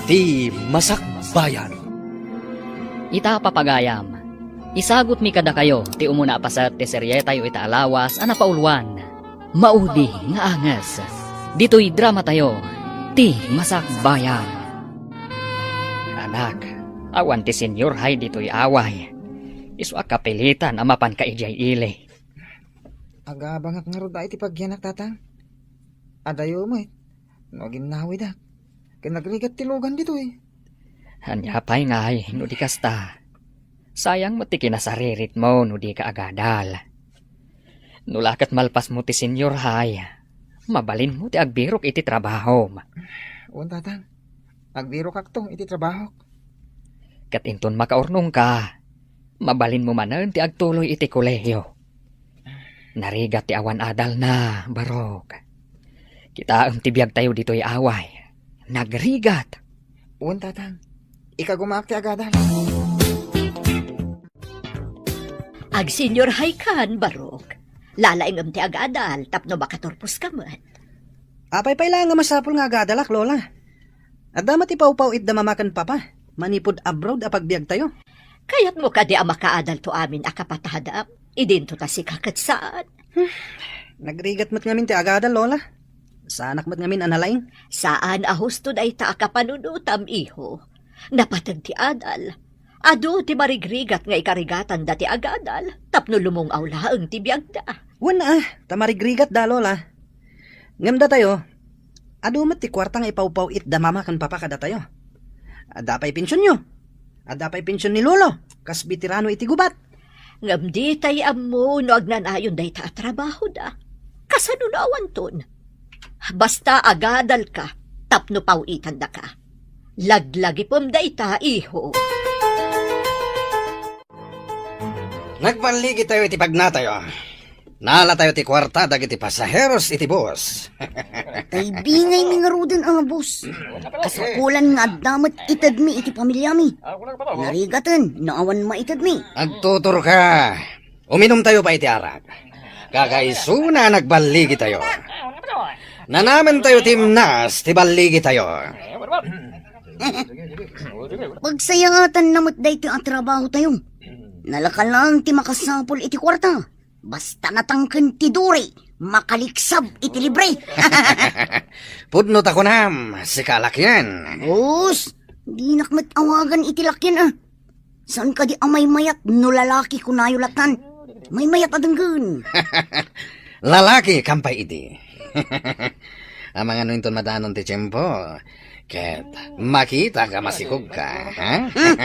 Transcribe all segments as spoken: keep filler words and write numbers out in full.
Ti Masakbayan. Ita, papagayam, isagutmi kadakayo ti umuna a paset ti serietayo ita a lawas a napauluan, Maudi nga Anges. Ditoy dramatayo, Ti Masakbayan. Anak, awan ti Senyor Hay ditoy away. Isu a kapilitan a mapanka idiay ili. Agabangak ngarud iti pagyanak, Tatang. Adayo met no aginnawidak ken nagrigat ti lugan ditoy. Ania pay ngay no di kasta? Sayang met ti kinasariritmo no dika agadal. No la ket malpasmo ti Senyor Hay, mabalinmo ti agbirok iti trabahom. Wen, Tatang. Agbirokakto iti trabahok. Ket inton makaurnongka, mabalinmo manen ti agtuloy iti kolehiyo. Narigat ti awan adalna, Barok. Kitaem ti biagtayo ditoy away. Nagrigat. Wen, Tatang. Ikagumaak ti agadal. Agsenyor Haykan, Barok. Lalaingem ti agadal tapno makaturposka met. Apay pay laeng a masapul nga agadalak, Lola? Adda met ipawpaw-it da Mama ken Papa manipud abroad a pagbiagtayo. Kayatmo kadi a makaadalto amin a kapatadam? Idinto ta sika ket saan. Hmm. Nagrigat met ngamin ti agadal, Lola. Saanak met ngamin a nalaing. Saan a husto dayta a kapanunotam, iho. Napateg ti adal. Adu ti marigrigat nga ikarigatanda ti agadal tapno lumung-aw laeng ti biagda. Wen a, ta marigrigatda, Lola. Ngem datayo, adu met ti kuarta nga ipawpaw-it da Mama ken Papa kadatayo. Adda pay pensionyo. Adda pay pension ni Lolo, kas beterano iti gubat. Ngem ditay ammo no agnanayon dayta a trabahoda. Kasano no awanton? Basta agadalka tapno paw-itandaka. Laglagipem dayta, iho. Nagballigitayo iti pagnatayo. Naalatayo ti kuarta dagiti pasaheros iti bus. Tay bingaymi ngaruden a bus. Kasapulan nga adda met itedmi iti pamiliami. Narigaten no awan maitedmi. Agtuturka. Uminumtayo pay iti arak. Kakaisuna a nagballigitayo. Nanamentayo ti imnas ti balligitayo. Pagsayaatanna met daytoy a trabahotayo. Nalaka laeng ti makasapul iti kuarta. Basta natangken ti duri, makaliksab iti libre. Pudno ta kunam, sika a lakian. Us, dinak met awagan iti lakian a. Saan kadi a maymayat no lalaki kunayo latan? Maymayat a denggen. Lalaki, kampay idi. Amangan no inton madanon ti tiempo, ket makita ka masikog ka, ha? Hmm.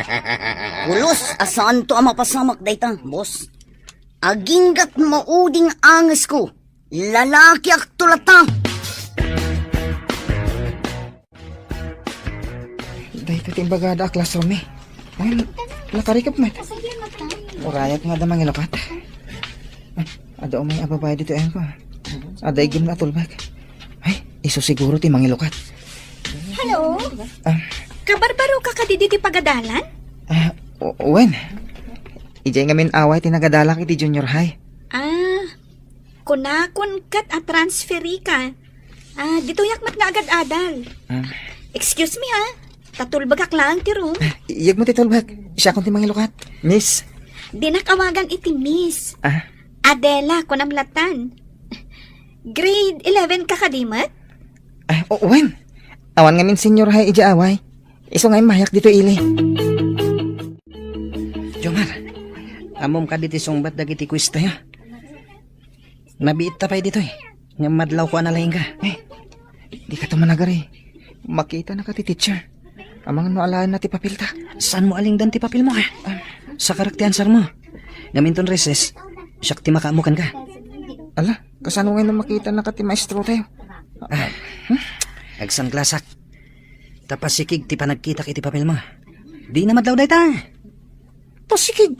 Pulos a saanto a mapasamak dayta, boss. Aginggat mauding angesko. Lalakiakto lata. Dayta ti imbagada a classroom mi. Ay, nakarikep met. Urayat nga adda mangilukat. Ay, adda umay a babae ditoy ayanko. Adda igem nga atulbek. Ay, isu siguro ti mangilukat. Hello? Ah. Kabarbaro ka kadi ditoy pagadalan? Ah, o-, wen. Idiay ngamin away ti nagadalak iti junior high. Ah, kunakon ket a transferi ka. Ah, ditoyak met nga agad-adal. Ah. Excuse me, ha? Ta tulbekak laeng ti room. Ah, iyegmo ti tulbek. Siakon ti mangilukat. Miss. Dinak awagan iti miss. Ah. Adela, kunam latan. Grade eleven ka kadi met? Ah, o-, wen. Awan ngamin senior high idiay away. Isu nga immayak ditoy ili. Jomar, ammom kadi ti sungbat dagiti quiz tayo? Nabiitta pay ditoy. Ngem madlawko a nalaingka. Eh, dika to managari. Makitanaka ti teacher. Amangan no alaenna ti papelta. Saanmo a lingdan ti papelmo, ha? Ah. Sakarak ti answermo. Ngem inton recess, siak ti makaammo kenka. Ala, kasano ngay no makitanaka ti maestrotayo? Ah, hmm? Agsanglasak. Ta pasikig ti panagkitak iti papelmo. Dina madlaw dayta. Pasikig?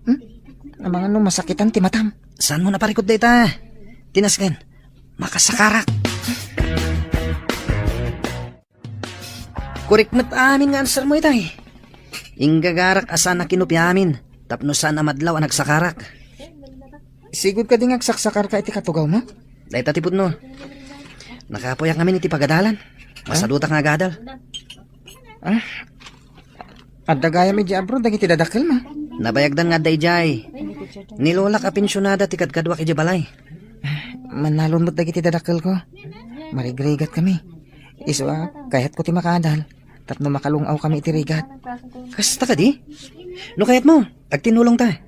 Hmm? Amangan no masakitan ti matam. Saanmo naparikut dayta? Tinasken. Makasakarak. Korek met amin nga answermo itay. Inggagarak a saan a kinupiamin tapno saan a madlaw a nagsakarak. Sigud kadi nga agsaksakarka iti katugawmo? Dayta ti pudno. Nakapuyak ngamin iti pagadalan. Masadutak nga agadal. Ah, adda gayam idiay abroad dagiti dadakkelmo? Nabayagdan nga adda idiay. Ni Lolak a pensionada ti kadkaduak idiay balay. Mannalon met dagiti dadakkelko. Marigrigatkami. Isu a, kayatko ti makaadal tapno makalung-awkami iti rigat. Kasta kadi? No kayatmo, agtinulongta.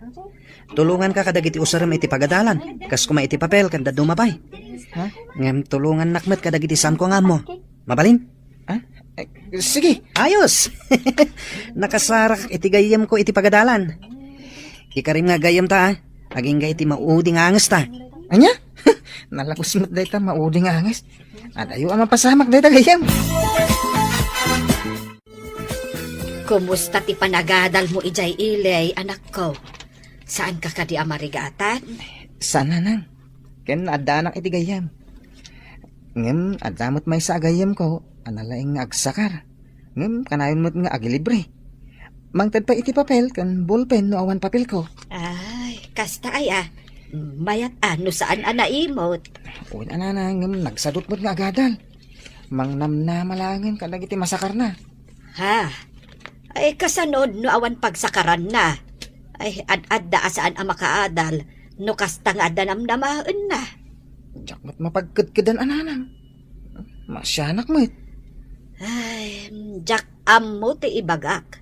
Tulonganka kadagiti usarem iti pagadalan, kas koma iti papel ken dadduma pay. Ha? Ngem tulongannak met kadagiti saanko nga ammo. Mabalin? Ha? Eh, sige. Ayos! Nakasarak iti gayyemko iti pagadalan. Ikarim nga gayyemta, a. Agingga iti maudi nga angesta. Ania? Nalabos met dayta maudi nga anges. Adayo a mapasamak dayta gayyem. Kumusta ti panagadalmo idiay ili, anakko? Saanka kadi a marigatan? Saan, nanang. Ken addaanak iti gayyem. Ngem adda met maysa a gayyemko a nalaing nga agsakar. Ngem kanayon met nga agilibre. Mangted pay iti papel ken bolpen no awan papelko. Ay, kasta aya. Mayat a no saan a naimot. Wen a, nanang, ngem nagsadut met nga agadal. Mangnamnama laengen kadagiti masakarna. Ha? Ay, kasano no awan pagsakaranna? Ay, ad-adda a saan a makaadal no kasta nga adda namnamaenna. Diak met mapagkedkedan a, nanang. Masianak met. Ay, diak ammo ti ibagak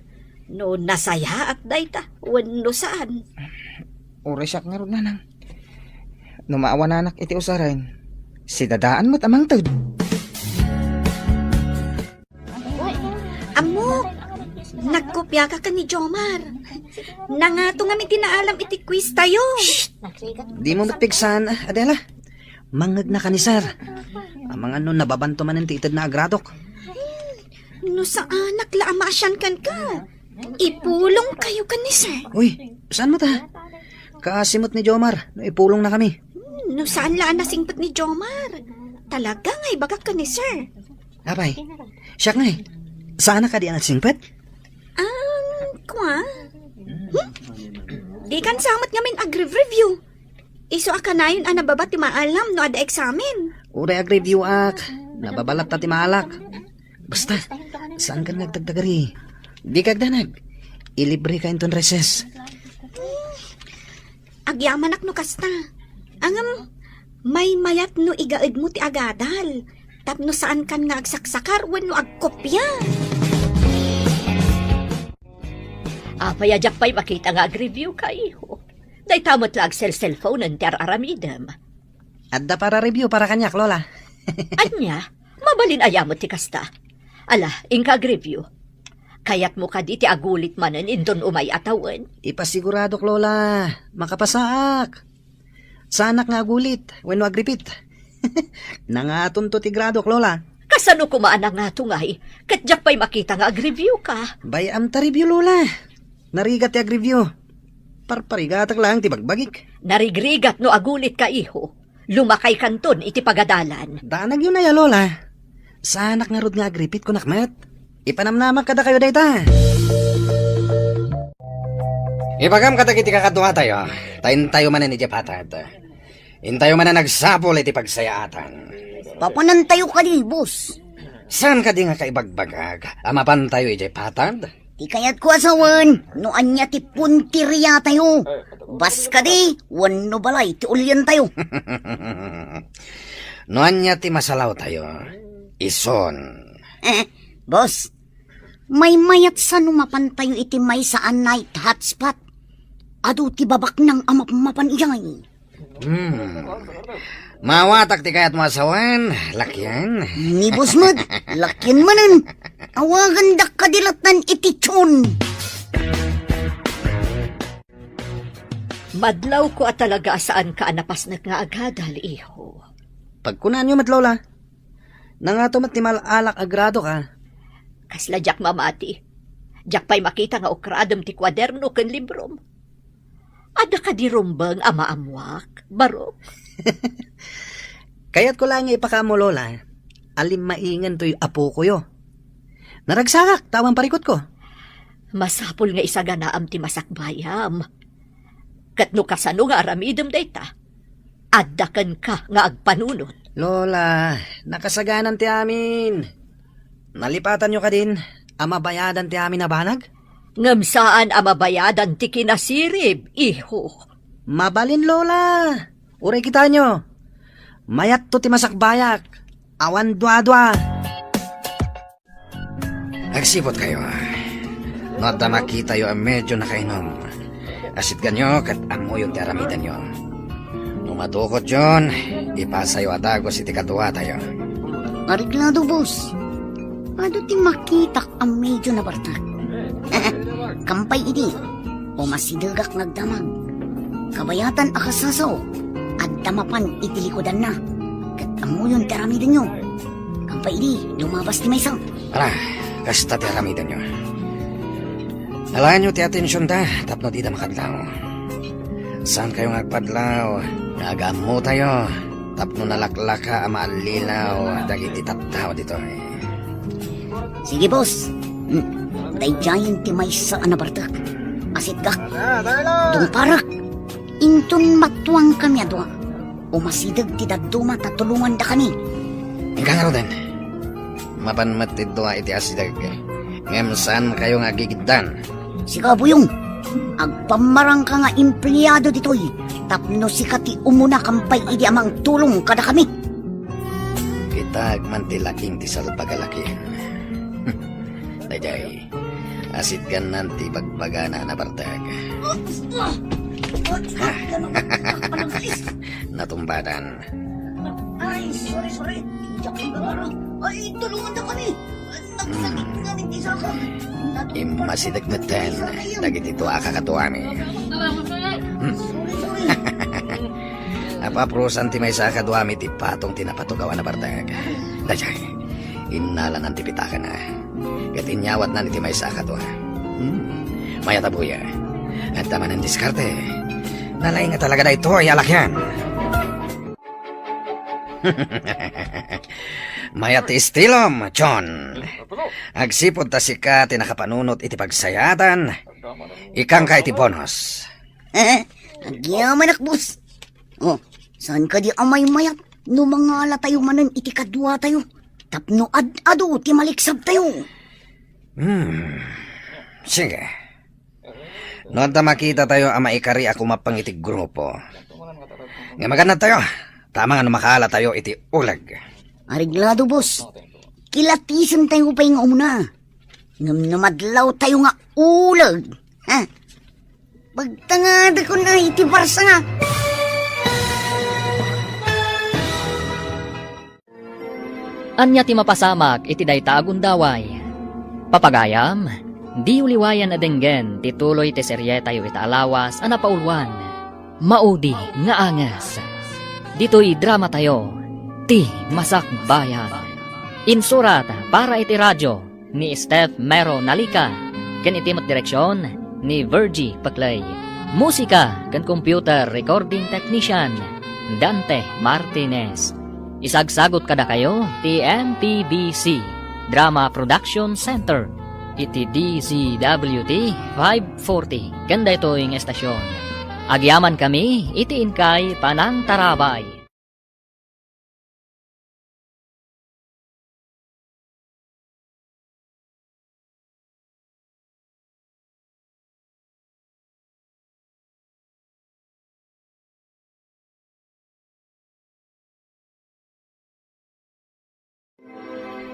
no nasayaat dayta wenno saan. Uray siak ngarud, nanang. No maawananak iti usaren, sidadaan met a mangted. Ammok, nagkopiaka ken ni Jomar. Nangato ngamin ti naalam iti quiz tayo. Shh! Dimo met pigsaan, Adela. Mangngegnaka ni Sir. Amangan no nababanto manen ti itedna a gradok. No saanak la a maasian kenka, ipulongkayo ken ni Sir. Uy, saan met a? Kaasi met ni Jomar no ipulongnakami. Hmm, no saan la a nasingpet ni Jomar, talaga nga ibagak ken ni Sir. Apay, siak ngay. Saanak kadi a nagsingpet? Um, kua? Hmm? Dikan sa met ngamin agreview. Isu a kanayon a nababa ti maalam no adda eksamen. Uray agreview ak. Nababa latta ti maalak. Basta, saankan nga agtagtagari. Dika agdanag. Ilibreka inton recess. Agyamanak no kasta. Ngem, maymayat no igaedmo ti agadal tapno saankan nga agsaksakar wenno agkopia. Apay a diak pay makita nga agreviewka, iho? Dayta met la agselselphonen ti ar-aramidem. Adda para review para kaniak, Lola. Ania? Mabalin aya met ti kasta. Ala, inka agreview. Kayatmo kadi ti agulit manen inton umay a tawen? Ipasiguradok, Lola. Makapasaak. Saanak nga agulit wenno agripit. Nangatonto ti gradok, Lola. Kasano koma a nangato ngay? Ket diak pay makita nga agreviewka. Bay-am ta review, Lola. Narigat ti agreview. Parparigatak laeng ti bagbagik. Narigrigat no agulitka, iho. Lumakaykanton iti pagadalan. Daanagyo aya, Lola. Saanak ngarud nga agripit, kunak met. Ipanamnamak kadakayo dayta. Ibagam kadagiti kakaduatayo, ta intayo manen idiay patad. Intayo manen agsapul iti pagsayaatan. Papanantayo kadi, boss? Saan kadi nga kaibagbagak a mapantayo idiay patad? Ti kayatko a sawen, no ania ti punteriatayo. Bas kadi, wenno balay ti ulientayo. No ania ti masalawtayo, ison. Eh, boss, maymayat sa no mapantayo iti maysa a night hotspot. Adu ti babaknang a mapmapan idiay. Hmm. Maawatak ti kayatmo a sawen, lakian. Ni boss met, lakian manen. Awagandak kadi lattan iti tune. Madlawko a talaga a saanka a napasnek nga agadal, iho. Pagkunanyo met, Lola. Nangato met ti mal-alak a gradok, a. Kasla diak mamati. Diak pay makita nga ukradem ti kuaderno ken librom. Adda kadi rumbeng a maammoak, barok? Kayatko laeng nga ipakaammo, Lola, a limmaingen toy apokoyo. Naragsakak ta awan parikutko. Masapul nga isaganaam ti masakbayam. Ket no kasano nga aramidem dayta, adda kenka nga agpanunot. Lola, nakasaganan ti amin. Nalipatanyo kadin, a mabayadan ti amin a banag? Ngem saan a mabayadan ti kinasirib, iho. Mabalin, Lola. Uray kitaenyo. Mayatto ti masakbayak. Awan duadua. Agsiputkayo. No adda makitayo a medio nakainom, asitganyo ket ammoyon ti aramidenyo. No madukotyon, ipasayo a dagus iti kaduatayo. Areglado, boss. Adu ti makitak a medio nabartek. Kampay idi, umasidegak nga agdamag. Kabayatan a kasasaok, adda mapan iti likudanna. Ket ammoyon ti aramidenyo. Kampay idi, lumabas ti maysa. Ala, kasta ti aramidenyo. Alaenyo ti atensionda tapno dida makadlaw. Saankayo nga agpadlaw nga agammotayo tapno nalaklaka a maallilaw dagiti tattao ditoy. Sige, boss. Hmm. Daydiayen ti maysa a nabartek. Asitgak. Dungparek. Inton matuangkami a dua, umasideg ti dadduma ta tulongandakami. Inka ngaruden. Mapan met ti dua iti asideg. Ngem saankayo nga agigiddan. Sika, Buyong, agpammarangka nga empleado ditoy tapno sika ti umuna kampay idi a mangtulong kadakami. Kitaek man ti laing ti salbag a lakien. Daydiay, asitgannan ti bagbagana a nabartek. Oops! Ah! Natumbadan. Ay, sorry, sorry. Diak ko gagaro. Ay, tulongandakami. Nagsakit nga ni Tisaka. Immasideg metten dagiti dua a kakaduami. Hmm. Sorry, sorry. Napapurusan ti maysa a kaduami ti patong ti napatugaw a nabartek. Daydiay, innalanan ti pitakana. Ket inyawatnan iti maysa a kadua. Hmm. Mayat a buya. Adda manen diskarte. Nalaing nga talaga daytoy a lakyan. Mayat ti estilom, John. Agsipud ta sika ti nakapanunot iti pagsayaatan, ikkanka iti bonus. Eh, agyamanak, boss. Oh, saan kadi a maymayat no mangalatayo manen iti kaduatayo tapno ad-adu ti maliksabtayo? Hmm. Sige. No adda makitatayo a maikari a kumappang iti grupo, nga magannadtayo, ta amangan no makaalatayo iti uleg. Areglado, boss. Kilatisentayo pay nga umuna. Ngem no madlawtayo nga uleg, ha? Pagtangadakon iti barsa nga. Ania ti mapasamak iti dayta a gundaway? Papagayam, diyo liwayan a denggen ti tuloy ti serietayo ita a lawas a napauluan, Maudi nga Anges. Ditoy dramatayo, Ti Masakbayan. Insurat para iti radio ni Steph Mero Nalica, ken iti met direksion ni Virgie Peclay. Musika ken computer recording technician, Dante Martinez. Isagsagut kadakayo ti M P B C Drama Production Center iti D Z W T five forty ken daytoy nga estasion. Agyamankami iti inkay panangtarabay.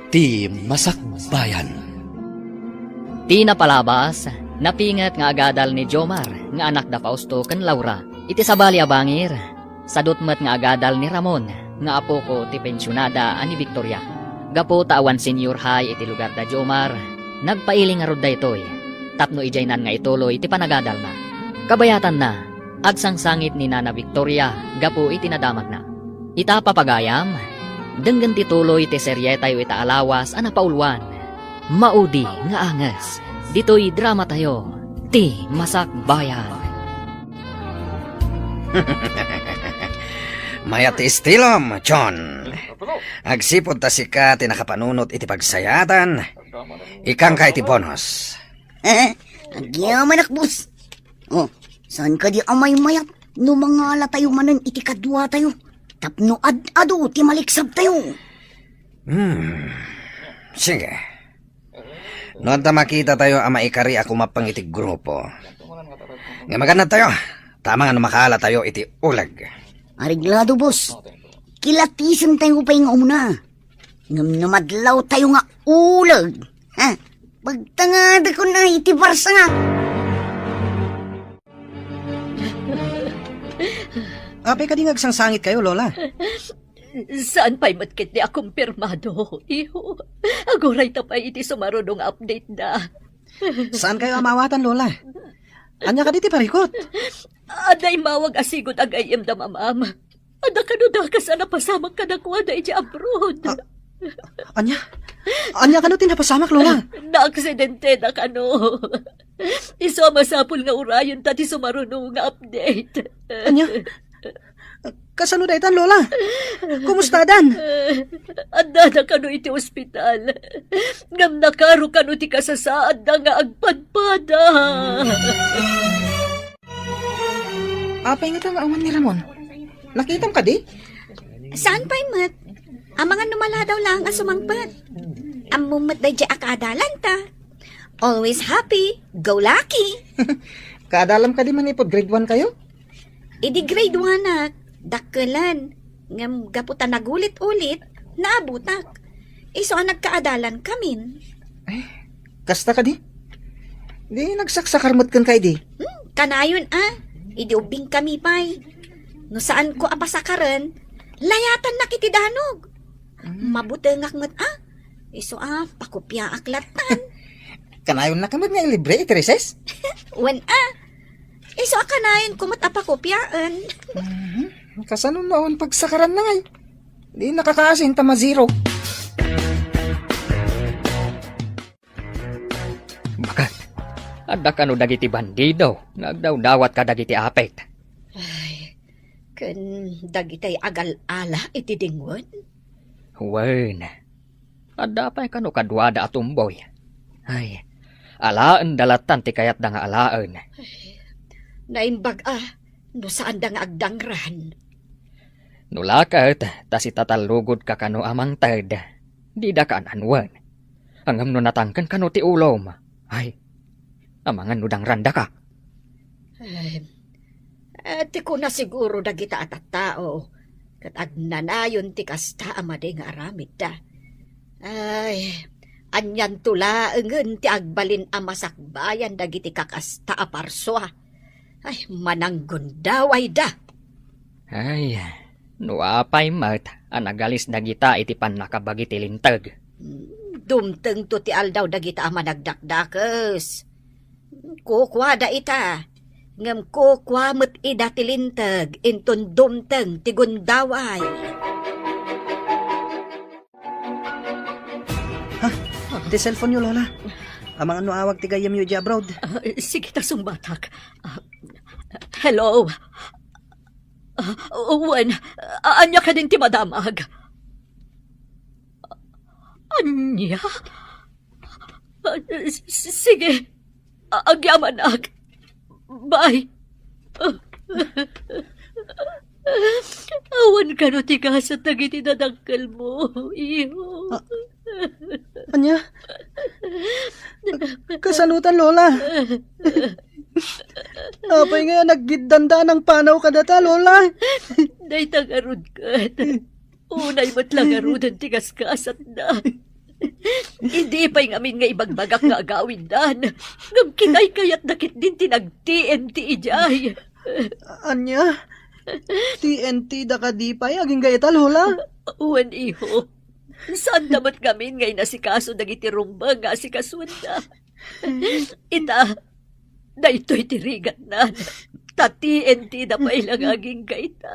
Ti Masakbayan. Ti napalabas, napinget nga agadal ni Jomar nga anak da Fausto ken Laura. Iti sabali a bangir, sadut met nga agadal ni Ramon nga apoko ti pensionada a ni Victoria. Gapu ta awan senior high iti lugar da Jomar, nagpailing ngarud daytoy tapno idiaynan nga ituloy ti panagadalna. Kabayatanna, agsangsangit ni Nana Victoria gapu iti nadamagna. Ita, papagayam, denggen ti tuloy ti serietayo ita a lawas a napauluan, Maudi nga Anges, ditoy dramatayo, Ti Masakbayan. Mayat ti estilom, John. Agsipud ta sika ti nakapanunot iti pagsayaatan, ikkanka iti bonus. Eh, agyamanak, boss. Oh, saan kadi a maymayat no mangalatayo manen iti kaduatayo tapno ad-adu ti maliksabtayo? Hmm, sige. No adda makitatayo a maikari a kumappeng iti grupo, nga magannadtayo, ta amangan no makaala tayo iti uleg. Areglado, boss. Kilatisentayo pay nga umuna. Ngem no madlawtayo nga uleg, ha? Pagtangadakon iti barsa. Apay kadi nga agsangsangitkayo, Lola? Saan pay met ketdi a kumpirmado, iho. Aguray ta pay iti sumaruno nga update da. Saankayo a maawatan, Lola? Ania kadi ti parikut? Adda immawag a sigud a gayyemda, Mamam. Adda kano dakas a napasamak kadakuada idiay abroad. A-, ania? Ania kano ti napasamak, Lola? Naaksidenteda kano. Isu a masapul nga urayenta ti sumaruno nga update. Ania? Kasano daytan, Lola? Kumustadan? Addada kano iti ospital. Ngem nakaro kano ti kasasaadda nga agpadpada. Apay ngata nga awan ni Ramon? Nakitam kadi? Saan pay met? Amangan no maladaw laeng a sumangpet. Ammom met daydiay a kaadalanta. Always happy, go lucky. Kaadalam kadi manipud grade one kayo? Idi grade one ak, dakkelen. Ngem gapu ta nagulit-ulit, naabutak. Isu a nagkaadalan kamin. Ay, kasta kadi? Di nagsaksakar met kenka idi? Hmm, kanayon a. Idi ubbing kami pay. No saanko a pasakaren, layatannak iti danog. Hmm. Mabutengak met a. Isu a, pakopiaak lattan. Kanayon na ka met nga ilibre iti recess? Wen a. Isu a kanayon ko met a pakopiaen. Mhm. Kasano no awan pagsakaran na ngay? Di nakakaasin ta ma-zero. Baket, adda kano dagiti bandido nga agdawdawat kadagiti apit? Ay, ken dagitay agal-ala iti dingwen? Wen, adda pay kano kaduada a tumboy? Ay, alaenda lattan ti kayatda nga alaen. Ay, naimbag a, no saanda nga agdangran. No la ket ta sitatallugodka kano a mangted, didaka an-anuen. Ngem no natangken kano ti ulom, ay, amangan no dangrandaka. Em, eh, ti kuna siguro dagita a tattao, ket agnanayon ti kasta a madi nga aramidda. Ay, anianto laengen ti agbalin a masakbayan dagiti kakasta a parsua? Ay, mananggundawayda. Ay, no apay met a nagalis dagita iti pannakabagi ti linteg. Hmm, dumtengto ti aldaw dagita a managdakdakes. Kukuada ita, ngem kukua met ida ti linteg inton dumteng ti gundaway. Ha? Ti cellphone-yo, Lola. Amangan no awag ti gayyemyo idiay abroad. Ah, sige ta sungbatak. Ah, hello? Ah, wen, a-, ania kadin ti madamag? Ania? Ah, s-, s-, sige. A-, agyamanak. Bye. Awan kano ti gasat dagiti dadakkelmo, iho. Ah, ania? Kasanotan, Lola? Apay nga naggiddanda a nangpanaw kadata, Lola? Dayta ngarud ket. Unay met la ngaruden ti gasgasatda. Idi pay ngamin nga ibagbagak nga agawiddan, ngem kinaykayatda ketdin ti nag-T N T idiay. Ania? T N T da kadi pay agingga ita, Lola? Wen, iho. Saanda met ngamin nga inasikaso dagiti rumbeng nga asikasuenda. Ita, daytoy ti rigatnan. Ta T N T da pay la nga agingga ita.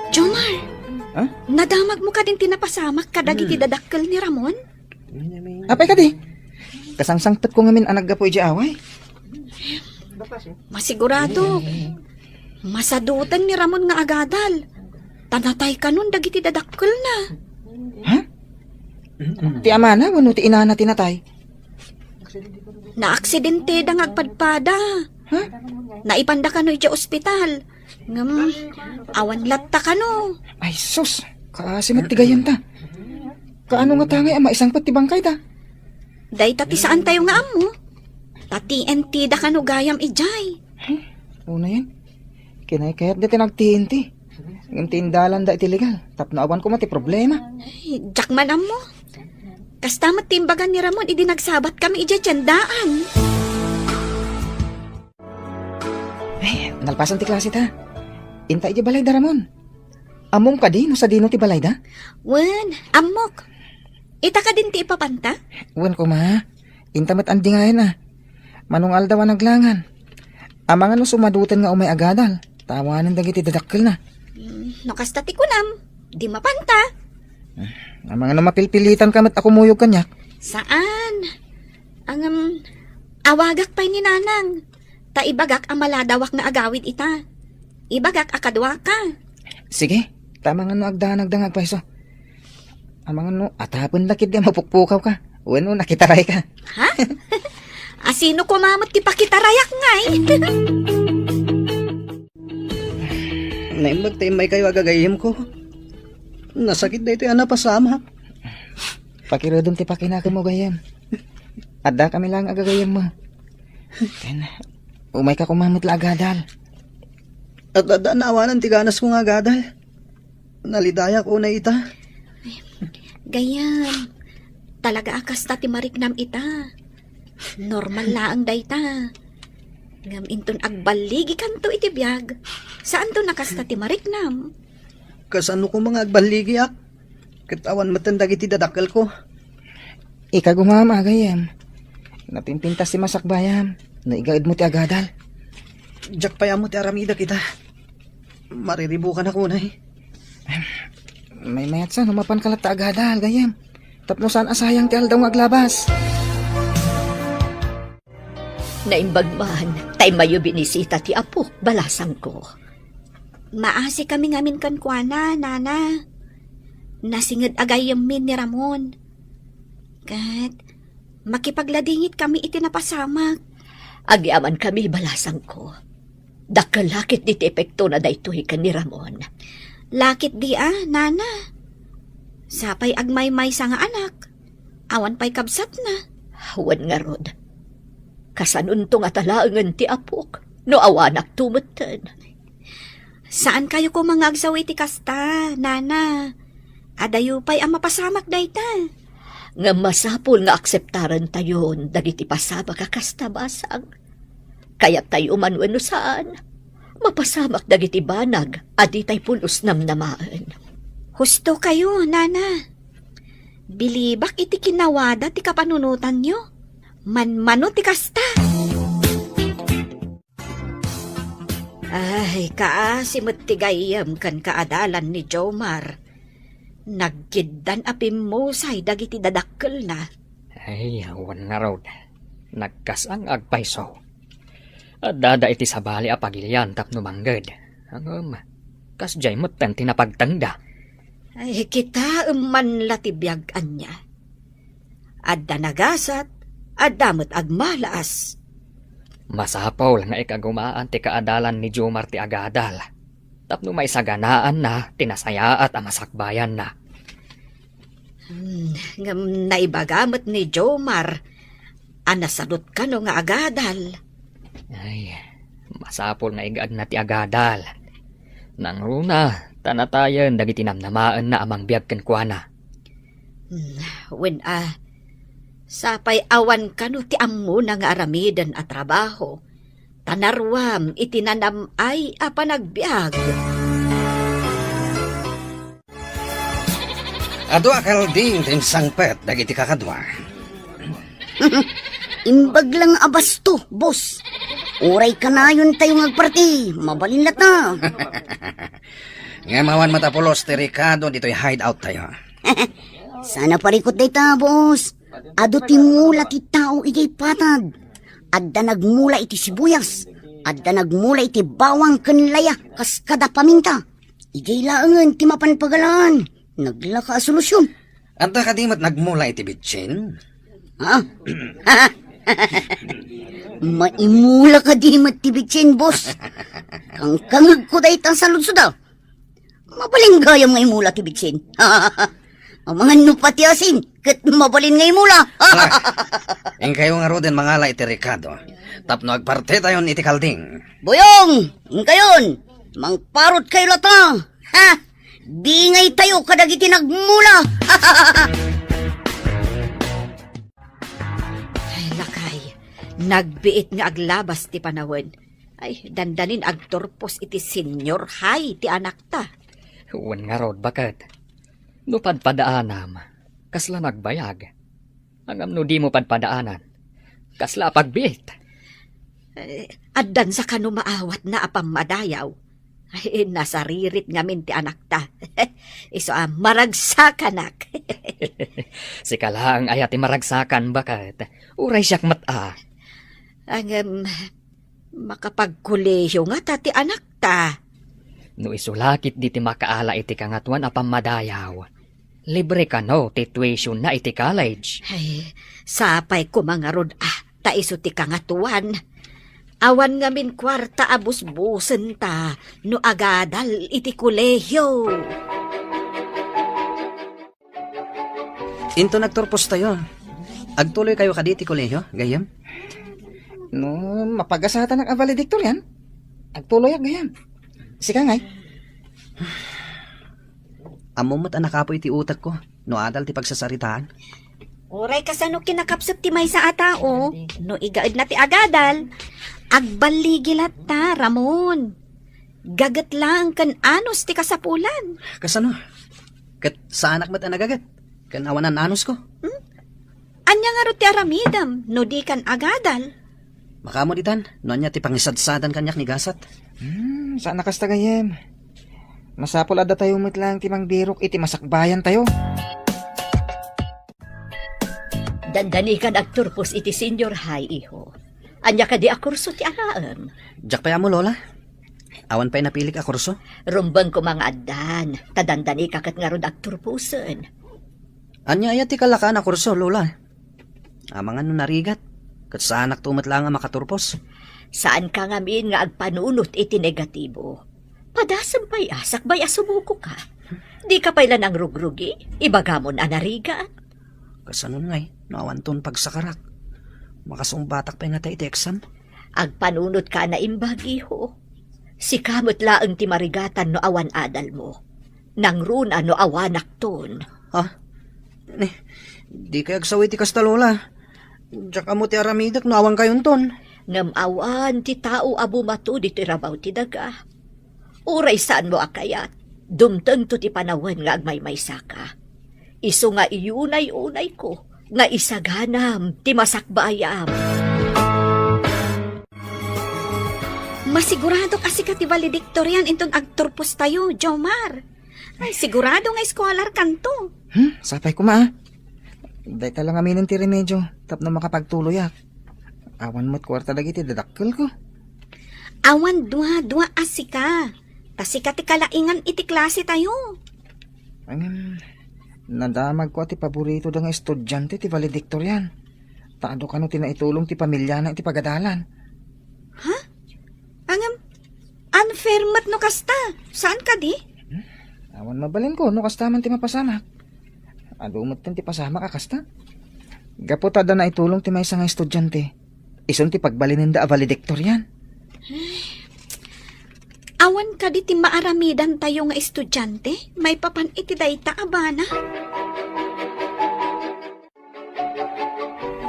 Jomar! Ha? Nadamagmo kadin ti napasamak kadagiti Hmm. dadakkel ni Ramon? Apay kadi? Kasangsangpetko ngamin a naggapu idiay away. Masigurado. Masadutan ni Ramon nga agadal. Ta natay kanon dagiti dadakkelna. Ha? Ti amana wenno ti inana ti natay? Naaksidenteda nga agpadpada. Ha? Naipanda kano idiay ospital. Ngem, awan latta kano. Ay, sus! Kaasi met ti gayyemta. Kaano ngata ngay a maisangpet ti bangkayda? Dayta ti saantayo nga ammo. Ta T N T da kano gayam idiay. Unayen, kinaykayatda ti nag-T N T. Ngem ti indalanda iti legal, tapno awan koma ti problema. Ay, diak man ammo. Kasta met ti imbaga ni Ramon idi nagsabatkami idiay tiendaan. Ay, nalpasan ti klaseta. Inta idiay balayda, Ramon. Ammom kadi no sadino ti balayda? Wen, ammok. Ita kadin ti ipapanta? Wen koma. Inta met andingayen a. Mano nga aldaw a naglangan. Amangan no sumadutan nga umay agadal. Tawanen dagiti dadakkelna. Mm, no kasta ti kunam, di mapanta. Amangan no mapilpilitan ka met a kumuyog kaniak. Saan? Ngem, awagak pay ni Nanang. Ta ibagak a maladawak nga agawid ita. Ibagak a kaduaka. Sige, ta amangan no agdanagda nga agpayso. Amangan no atapen da ketdi a mapukpukaw ka. Wenno nakitaray ka. Ha? Asino koma met ti pakitarayak ngay? Naimbag ta immaykayo a gagayyemko. Nasakit daytoy a napasamak. Pakiredem ti pakinakemmo, gayyem. Adda kami laeng a gagayyemmo. Ken, umayka koma met la agadal. At adda naawanan ti ganasko nga agadal. Nalidayak unay ita. Gayyem, talaga a kasta ti mariknam ita. Normal laeng dayta. Ngem inton agballigikanto iti biag, saanto a kasta ti mariknam. Kasano koma nga agballigiak? Ket awan metten dagiti dadakkelko. Ikagumam a gayyem. Napimpintas ti masakbayam no igaedmo ti agadal. Diak pay ammo ti aramidek ita. Mariribukanak unay. Maymayatsa no mapanka latta agadal, gayyem. Tapno saan a sayang ti aldaw nga aglabas. Naimbag man, ta immayo binisita ti apok, balasangko. Maasikami ngamin kenkuana, Nana. Nasinged a gayyemmi ni Ramon. Ket makipagladingitkami iti napasamak. Agyamankami, balasangko. Dakkel la ketdi ti epektona daytoy ken ni Ramon. La ketdi a, Nana. Sapay agmaymaysa nga anak. Awan pay kabsatna. Wen ngarud, kasanonto ngata laengen ti apok no awanakto metten? Saankayo koma nga agsaw iti kasta, Nana. Adayo pay a mapasamak dayta. Ngem masapul nga akseptarentayon dagiti pasamak a kasta, basang. Kayattayo man wenno saan, mapasamak dagiti banag a ditay pulos namnamaen. Hustokayo, Nana. Bilibak iti kinawada ti kapanunotanyo. Manmano ti kasta. Ay, kaasi met ti gayyem ken kaadalan ni Jomar. Nagkiddan a pimmusay dagiti dadakkelna. Ay, awan ngarud. Nagkasang agpayso. Addada iti sabali a pagilian tapno mangged. Ngem, kasdiay metten ti napagtengda. Ay, kitaem man la ti biag ania. Adda nagasat, adda met agmalaas. Masapul nga ikagumaan ti kaadalan ni Jomar ti agadal. Tapno maisaganaanna ti nasayaat a masakbayanna. Hmm, ngem naibaga met ni Jomar a nasadut kano nga agadal. Ay, masapul nga igaedna ti agadal. Nangruna, ta natayen dagiti namnamaenna a mangbiag kenkuana. Hmm, wen a, sapay awan kano ti ammona nga aramiden a trabaho. Ta naruam iti nanam-ay a panagbiag. Adu a kalding ti insangpet dagiti kakadua. Imbag lang a basto, boss. Uray kanayon tayo nga agparti, mabalin latta. Ngem awan met a pulos ti Ricardo ditoy hideout tayo. Sana parikot dayta, boss. Adu ti mula ti tao idiay patag. Adda nagmula iti sibuyas, adda nagmula iti bawang ken laya kas kada paminta. Idiay laengen ti mapan pagalaan. Naglaka a solusyon. Adda kadi met nagmula iti bitsin? Ha? Maimula kadi met ti bitsin, boss? Kangkangegko dayta a saludsod a. Mabalin gayam nga imula ti bitsin. Amangan no pati asin, ket mabalin nga imula. Inkayo ngaruden mangala iti rekado tapno agpartitayon iti kalding. Boyong, inkayon, mangparutkayo latta. Ha? Dingaytayo kadagiti nagmula. Ay, lakay, nagbiit nga aglabas ti panawen. Ay, dandanin agturpos iti senior high ti anakta. Wen ngarud, baket. No padpadaanam, kasla nagbayag. Ngem no dimo padpadaanan, kasla a pagbiit. Eh, addan sa kano maawatna a pammadayaw. Ay, nasaririt ngamin ti anakta. Isu a maragsakanak. Sika laeng aya ti maragsakan, baket. Uray siak met a. Ngem, makapagkolehiyo ngata ti anakta. No isu la ketdi ti makaala iti Kangatoan a pammadayaw, libre kano ti tuitionna iti college. Ay, sapay koma ngarud a ta isu ti Kangatoan. Awan ngamin kuarta a busbusenta no agadal iti kolehiyo. Inton agturpostayo, agtuloykayo kadi ti kolehiyo, gayyem? No mapagasatanak a valedictorian, agtuloyak, gayyem. Sika ngay? Ammom met a nakapuy ti utekko no adal ti pagsasaritaan. Uray kasano kinakapsut ti maysa a tao, no igaedna ti agadal, agballigi latta, Ramon. Gaget laeng ken anus ti kasapulan. Kasano? Ket saanak met a nagaget ken awanan anusko. Hmm? Ania ngarud ti aramidem no dikan agadal? Makaammo ditan no ania ti pangisadsadan kaniak ni gasat. Hmm, saan a kasta, gayyem. Masapul a datayo met laeng ti mangbirok iti masakbayantayo. Dandanikan agturpos iti senior high, iho. Ania kadi a kurso ti alaem? Diak pay ammo, Lola. Awan pay napilik a kurso. Rumbeng koma nga addan, ta dandanika ket ngarud agturposen. Ania aya ti kalakaan a kurso, Lola? Amangan no narigat, ket saanakto met laeng a makaturpos. Saanka ngamin nga agpanunot iti negatibo. Padasem pay a sakbay a sumukoka. Dika pay la nangrugrugi, ibagamon a narigat. Kasanon ngay no awanton pagsakarak? Makasungbatak pay ngata iti exam. Agpanunotka a naimbag, iho. Sika met laeng ti marigatan no awan adalmo. Nangruna no awanakton. Ha? Ni, dikay agsawi ti kasta, Lola. Diak ammo ti aramidek no awankayonton. Ngem awan ti tao a bumato ditoy rabaw ti daga. Uray saanmo a kayat, dumtengto ti panawen nga agmaymaysaka. Isu nga iyunay-unayko nga isaganam ti masakbayam. Masiguradok a sika ti valedictorian inton agturpostayo, Jomar. Ay, sigurado nga eskualarkanto. Hmm, sapay koma, a. Dayta la ngaminen ti remedio tapno makapagtuloyak. Awan met kuarta dagiti dadakkelko. Awan dua-dua a sika. Ta sika ti kalaingan iti klasetayo. Ngem, nadamagko a ti paboritoda nga estudiante ti valedictorian. Ta adu kano ti naitulong ti pamilyana iti pagadalan. Ha? Ngem, unfair met no kasta. Saan kadi? Hmm? Awan mabalinko no kasta man ti mapasamak. Adu metten ti pasamak a kasta. Gapu ta adda naitulong ti maysa nga estudiante, isun ti pagbalinenda a valedictorian. Awan kadi ti maaramidantayo nga estudiante maipapan iti dayta a banag?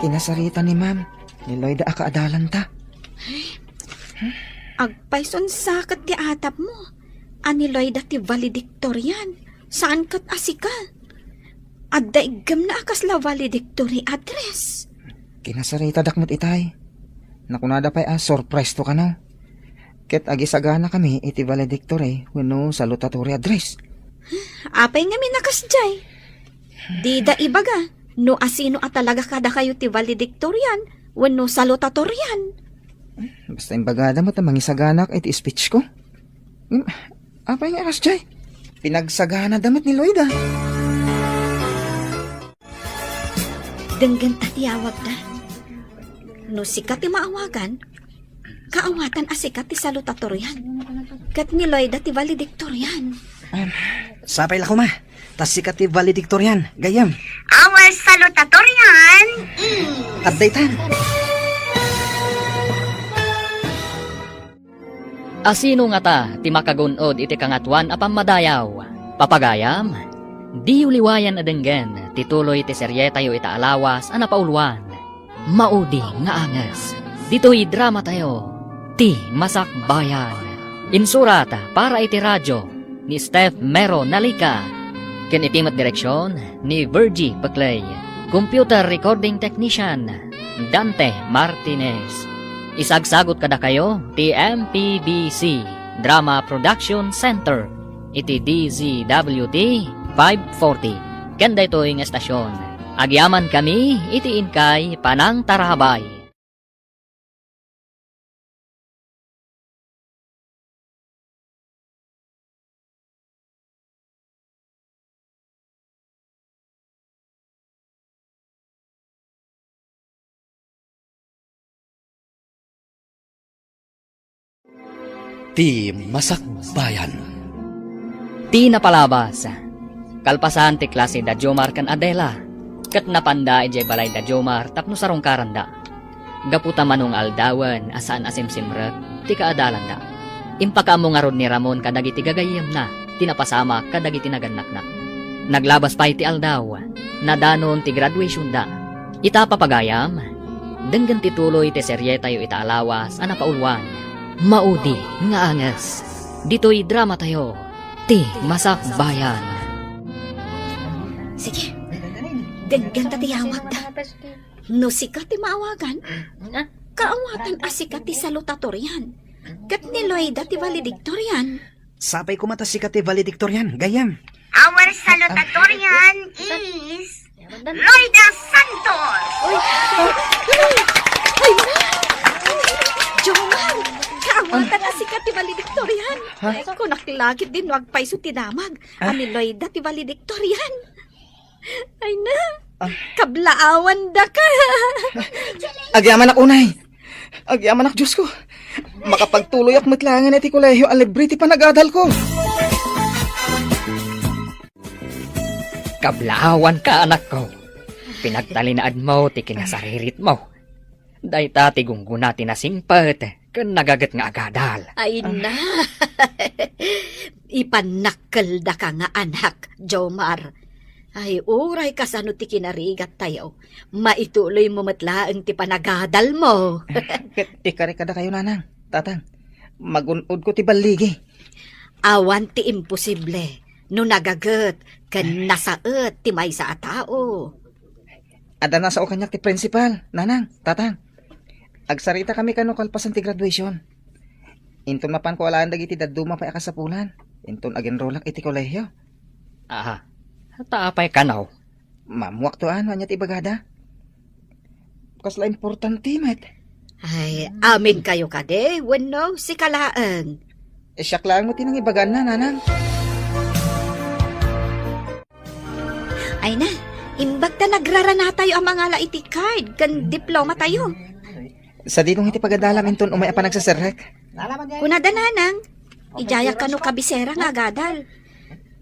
Kinasarita ni Ma'am, ni Loida a kaadalanta. Agpayson saket ti atapmo a ni Loida ti valedictorian, saan ket a sika. Adda iggemna a kasla valedictory address. Kinasaritadak met itay. Nakunada pay a surprise to kano. Ket agisaganakami iti valedictory wenno salutatory address. Apay ngamin a kasdiay? Dida ibaga no asino a talaga kadakayo ti valedictorian wenno salutatorian. Basta imbagada met a mangisaganak iti speech ko. Hmm, apay nga a kasdiay? Pinagsaganada met ni Loida. Denggen ta ti awagda. No sika ti maawagan, kaawatan a sika ti salutatorian. Ket ni Loida ti valedictorian. Sapay la koma, ta sika ti valedictorian, gayyem. Our salutatorian is... Adda itan. Asino ngata ti makagun-od iti Kangatoan a Pammadayaw? Papagayam, diyo liwayan a denggen ti tuloy ti serietayo ita a lawas a napauluan, Maudi nga Anges. Ditoy dramatayo, Ti Masakbayan. Insurat para iti radio ni Steph Mero Nalica, ken iti met direksion ni Virgie Peclay. Computer recording technician, Dante Martinez. Isagsagut kadakayo ti M P B C Drama Production Center iti D Z W T five forty. Ken daytoy nga estasion, agyamankami iti inkay panangtarabay. Ti Masakbayan. Ti napalabas, kalpasan ti klase da Jomar ken Adela, ket napanda idiay balay da Jomar tapno sarungkaranda. Gapu ta mano nga aldawen a saan a simsimrek ti kaadalanda, impakaammo ngarud ni Ramon kadagiti gagayyemna ti napasamak kadagiti nagannakna. Naglabas pay ti aldaw, nadanon ti graduationda. Ita, papagayam, denggen ti tuloy ti serietayo ita a lawas a napauluan, Maudi nga Anges. Ditoy dramatayo, Ti Masakbayan. Sige, denggenta ti yawagda. No sika ti maawagan, kaawatan a sika ti salutatorian, ket ni Loida ti valedictorian. Sapay koma ta sika ti valedictorian, gayyem. Our salutatorian is Loida Santos. Ay, Jomar, kaawatan a sika ti valedictorian. Ha? Kunak la ketdin no agpayso ti damag a ni Loida ti valedictorian. Ay na, kablaawan daka. Agyamanak unay. Agyamanak, Diosko. Makapagtuloyak met laengen iti kolehio a libre ti panagadalko. Kablaawanka, anakko. Pinagtalinaedmo ti kinasariritmo. Dayta ti gunggona ti nasingpet ken nagaget nga agadal. Ay na. Ipannakkeldaka nga anak, Jomar. Ay, uray kasano ti kinarigattayo, maituloymo met laeng ti panagadalmo. Ket ikari kadakayo, nanang, tatang, magun-odko ti balligi. Awan ti imposible no nagaget ken nasaet ti maysa a tao. Adda nasao kaniak ti principal, nanang, tatang. Agsaritakami kano kalpasan ti graduation. Inton mapanko alaen dagiti dadduma pay a kasapulan, inton agenrolak iti kolehio. Aha. Ta apay kano? Maammoakto a no ania ti ibagada. Kasla importante met. Ay, aminkayo kadi wenno sika laeng? Eh, siak laeng met ti nangibagana, nanang. Ay na, imbag ta nagraranatayo a mangala iti card ken diplomatayo. Sadino iti pagadalam inton umay a panagseserrek? Kunada, nanang, idiayak kano kabisera nga agadal.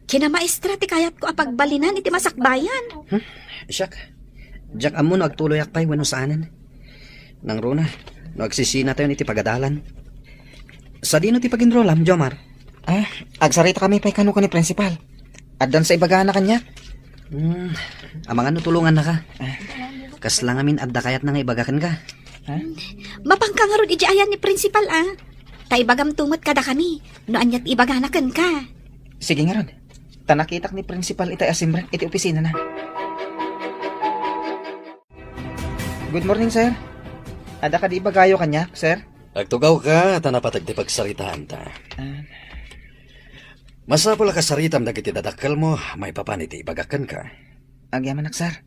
Kinamaestra ti kayatko a pagbalinan iti masakbayan. Hmm? Siak, diak ammo no agtuloyak pay wenno saanen. Nangruna, no agsisinatayon iti pagadalan. Sadino ti pag-enrollam, Jomar? Ah, agsaritakami pay kano ken ni principal. Addan sa ibagana kaniak. Hmm, amangan no tulongannaka. Kasla ngamin adda kayatna nga ibaga kenka. Ha? Mapanka ngarud iti ayan ni principal, a. Ta ibagamto met kadakami no ania ti ibagana kenka. Sige ngarud. Ta nakitak ni principal itay a simrek iti opisinana. Good morning, sir. Adda kadi ibagayo kaniak, sir? Agtugawka ta napateg ti pagsaritaanta. Ah. Masapul a kasaritam dagiti dadakkelmo maipapan iti ibagak kenka. Agyamanak, sir.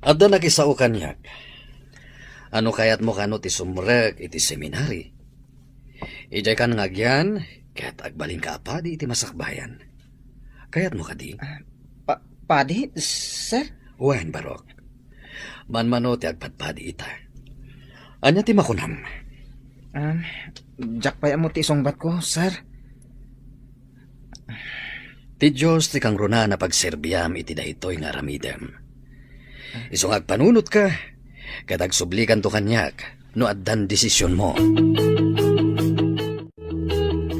Adda nakisao kaniak. Ano kayatmo kano ti sumrek iti seminary? Idiay kan nga agyan, ket agbalinka a padi iti masakbayan. Kayatmo kadi? Ah, pa-, padi, sir? Wen, barok. Manmano ti agpadpadi ita. Ania ti makunam? Um, diak pay ammo ti isungbatko, sir. Ti Dios ti kangrunaan a pagserbiam iti daytoy nga aramidem. Isu nga agpanunotka, ket agsublikanto kaniak no addan desisionmo.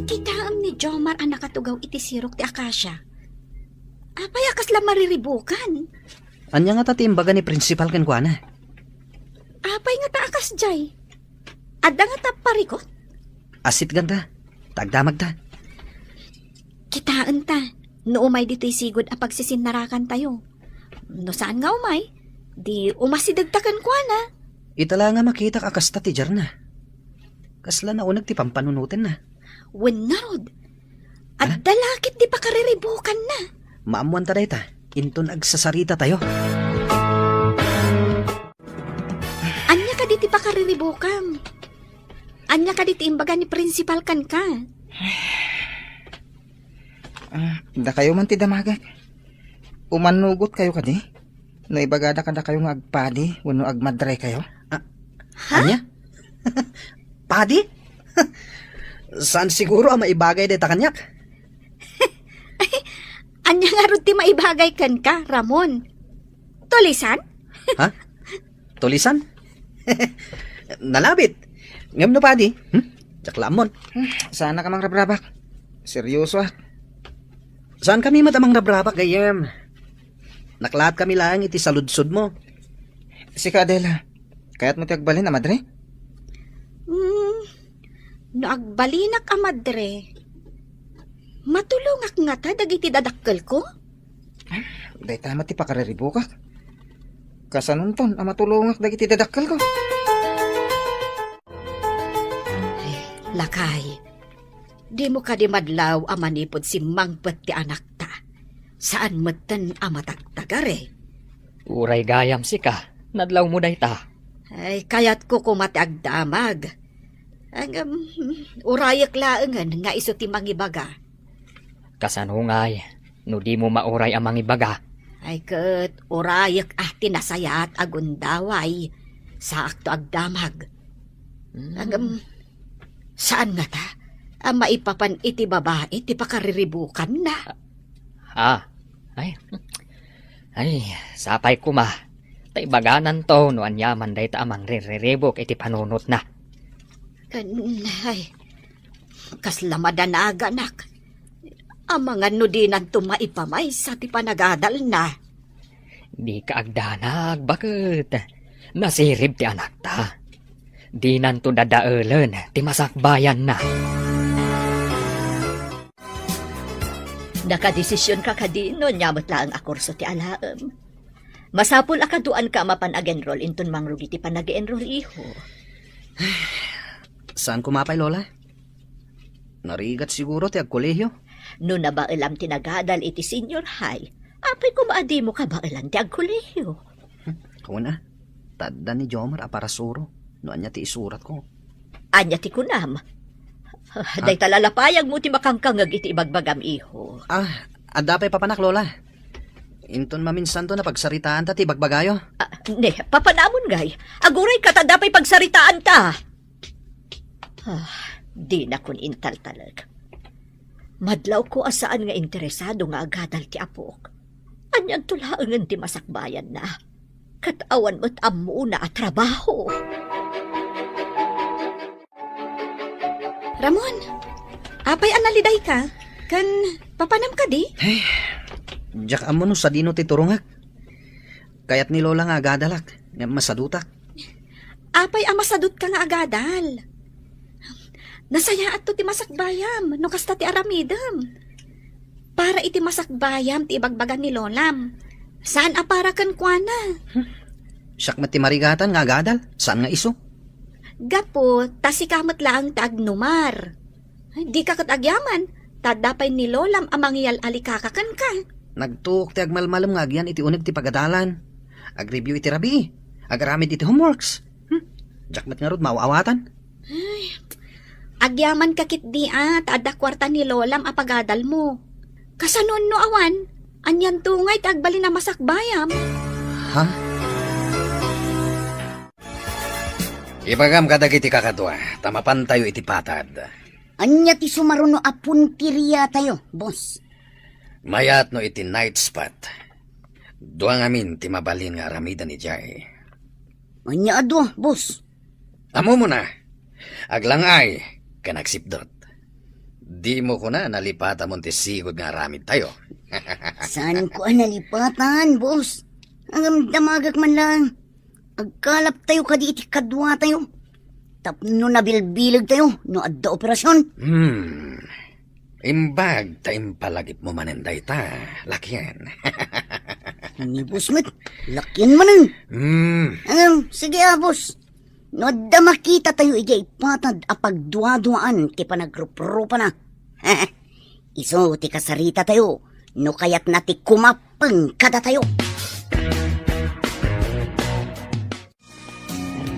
Kitaem ni Jomar a nakatugaw iti sirok ti akasia. Apay a kasla mariribukan? Ania ngata ti imbaga ni principal kenkuana? Apay ngata a kasdiay? Adda ngata parikut? Asitganta, ta agdamagta. Kitaenta, no umay ditoy sigud a pagsisinarakantayo. No saan nga umay, di umasidegta kenkuana. Ita la nga makitak a kasta ti diarna. Kasla nauneg ti pampanunotenna. Wen ngarud, adda la ket ti pakariribukanna. Maammoanta dayta, inton agsasaritatayo. Ania kadi ti pakariribukam? Ania kadi ti imbaga ni principal kenka? Ah, dakayo man ti damagek. Umannugotkayo kadi? No ibagada kadakayo nga agpadi wenno agmadrekayo? Ah, ha? Ania? Padi? Saan siguro a maibagay dayta kaniak? Ania ngarud ti maibagay kenka, Ramon? Tulisan? Ha? Tulisan? Nalabit. Ngem no padi? Hmm? Diak la ammon. Saannak a mangrabrabak. Seryosoak. Saankami met a mangrabrabak, gayyem. Naklaat kami laeng iti saludsodmo. Sika, Adela, kayatmo ti agbalin a madre? Hmm, no agbalinak a madre, matulongak ngata dagiti dadakkelko? Dayta met ti pakariribukak. Kasanonton a matulongak dagiti dadakkelko? Ay, lakay, dimo kadi madlaw a manipud simmangpet ti anakta? Saan metten a matagtagare. Uray gayam sika, nadlawmo dayta. Ay, kayatko koma ti agdamag. Ngem, urayek laengen nga isu ti mangibaga. Kasano ngay, no dimo mauray a mangibaga? Ay ket, urayek a ti nasayaat a gundaway. Saakto agdamag. Hmm. Ngem, saan ngata a maipapan iti babai ti pakariribukanna? Ah, ay, ay, sapay koma. Ta ibagananto no aniaman dayta a mangririribuk iti panunotna. Ken, ay, kasla madanaganak. Amangan no dinanto maipamaysa ti panagadalna. Dika agdanag, baket. Nasirib ti anakta. Dinanto dadaelen ti masakbayanna. Nakadesisionka kadi no ania met laeng a kurso ti alaem? Masapul a kaduanka a mapan ag-enroll inton mangrugi ti panag-enroll, iho. Saan koma pay, Lola? Narigat siguro ti agkolehiyo. No nabaelam ti nagadal iti senior high, apay koma a dimo kabaelan ti agkolehiyo? Hmm, kuna, ta adda ni Jomar a parasuro no ania ti isuratko. Ania ti kunam? Ah. Dayta lalapayagmo ti makangkangeg iti ibagbagam, iho. Ah, adda pay papanak, Lola. Inton maminsanto napagsaritaanta ti ibagbagayo. Ah, ne, papanamon ngay. Agurayka ta adda pay pagsaritaanta. Ah, dinakon intaltalek. Madlawko a saan nga interesado nga agadal ti apok. Anianto laengen ti masakbayanna? Ket awan met ammona a trabaho. Ramon, apay a nalidayka? Ken papanam kadi? Ay, diak ammo no sadino ti turongak. Kayat ni Lola nga agadalak, ngem masadutak. Apay a masadutka nga agadal? Nasayaatto ti masakbayam no kasta ti aramidem. Para iti masakbayam ti ibagbaga ni Lolam. Saan a para kenkuana. Hmm. Siak met ti marigatan nga agadal, saan nga isu? Gapu ta sika met laeng ti agnumar. Ay, dika ket agyaman, ta adda pay ni Lolam a mangyal-alikaka kenka. Nagtuok ti agmalmalem nga agyan iti uneg ti pagadalan. Agreview iti rabii. Agaramid iti homeworks. Hmm? Diak met ngarud maaw-awatan. Ay, agyamanka ketdi a, ta adda kuarta ni Lolam a pagadalmo. Kasano no awan? Anianto ngay ti agbalin a masakbayam? Ha? Ibagam kadagiti kakadua, ta mapantayo iti patad. Ania ti sumaruno a punteriatayo, boss? Mayat no iti night spot. Dua ngamin ti mabalin nga aramiden idiay. Ania a dua, boss? Ammom na. Aglang-ay ken agsipdut. Dimo kuna nalipatamon ti sigud nga aramidtayo. Saanko a nalipatan, boss. Ngem damagek man laeng. Agkalaptayo kadi iti kaduatayo. Tapno nabilbilegtayo no adda operasion. Hmm. Imbag ta impalagipmo manen dayta, lakyan. Ni boss met, lakyan manen. Hmm. Ngem, sige a, boss. No adda makitatayo idiay ipatad a pagduaduaan ti panagruprupana, isu ti kasaritatayo no kayatna ti kumappeng kadatayo.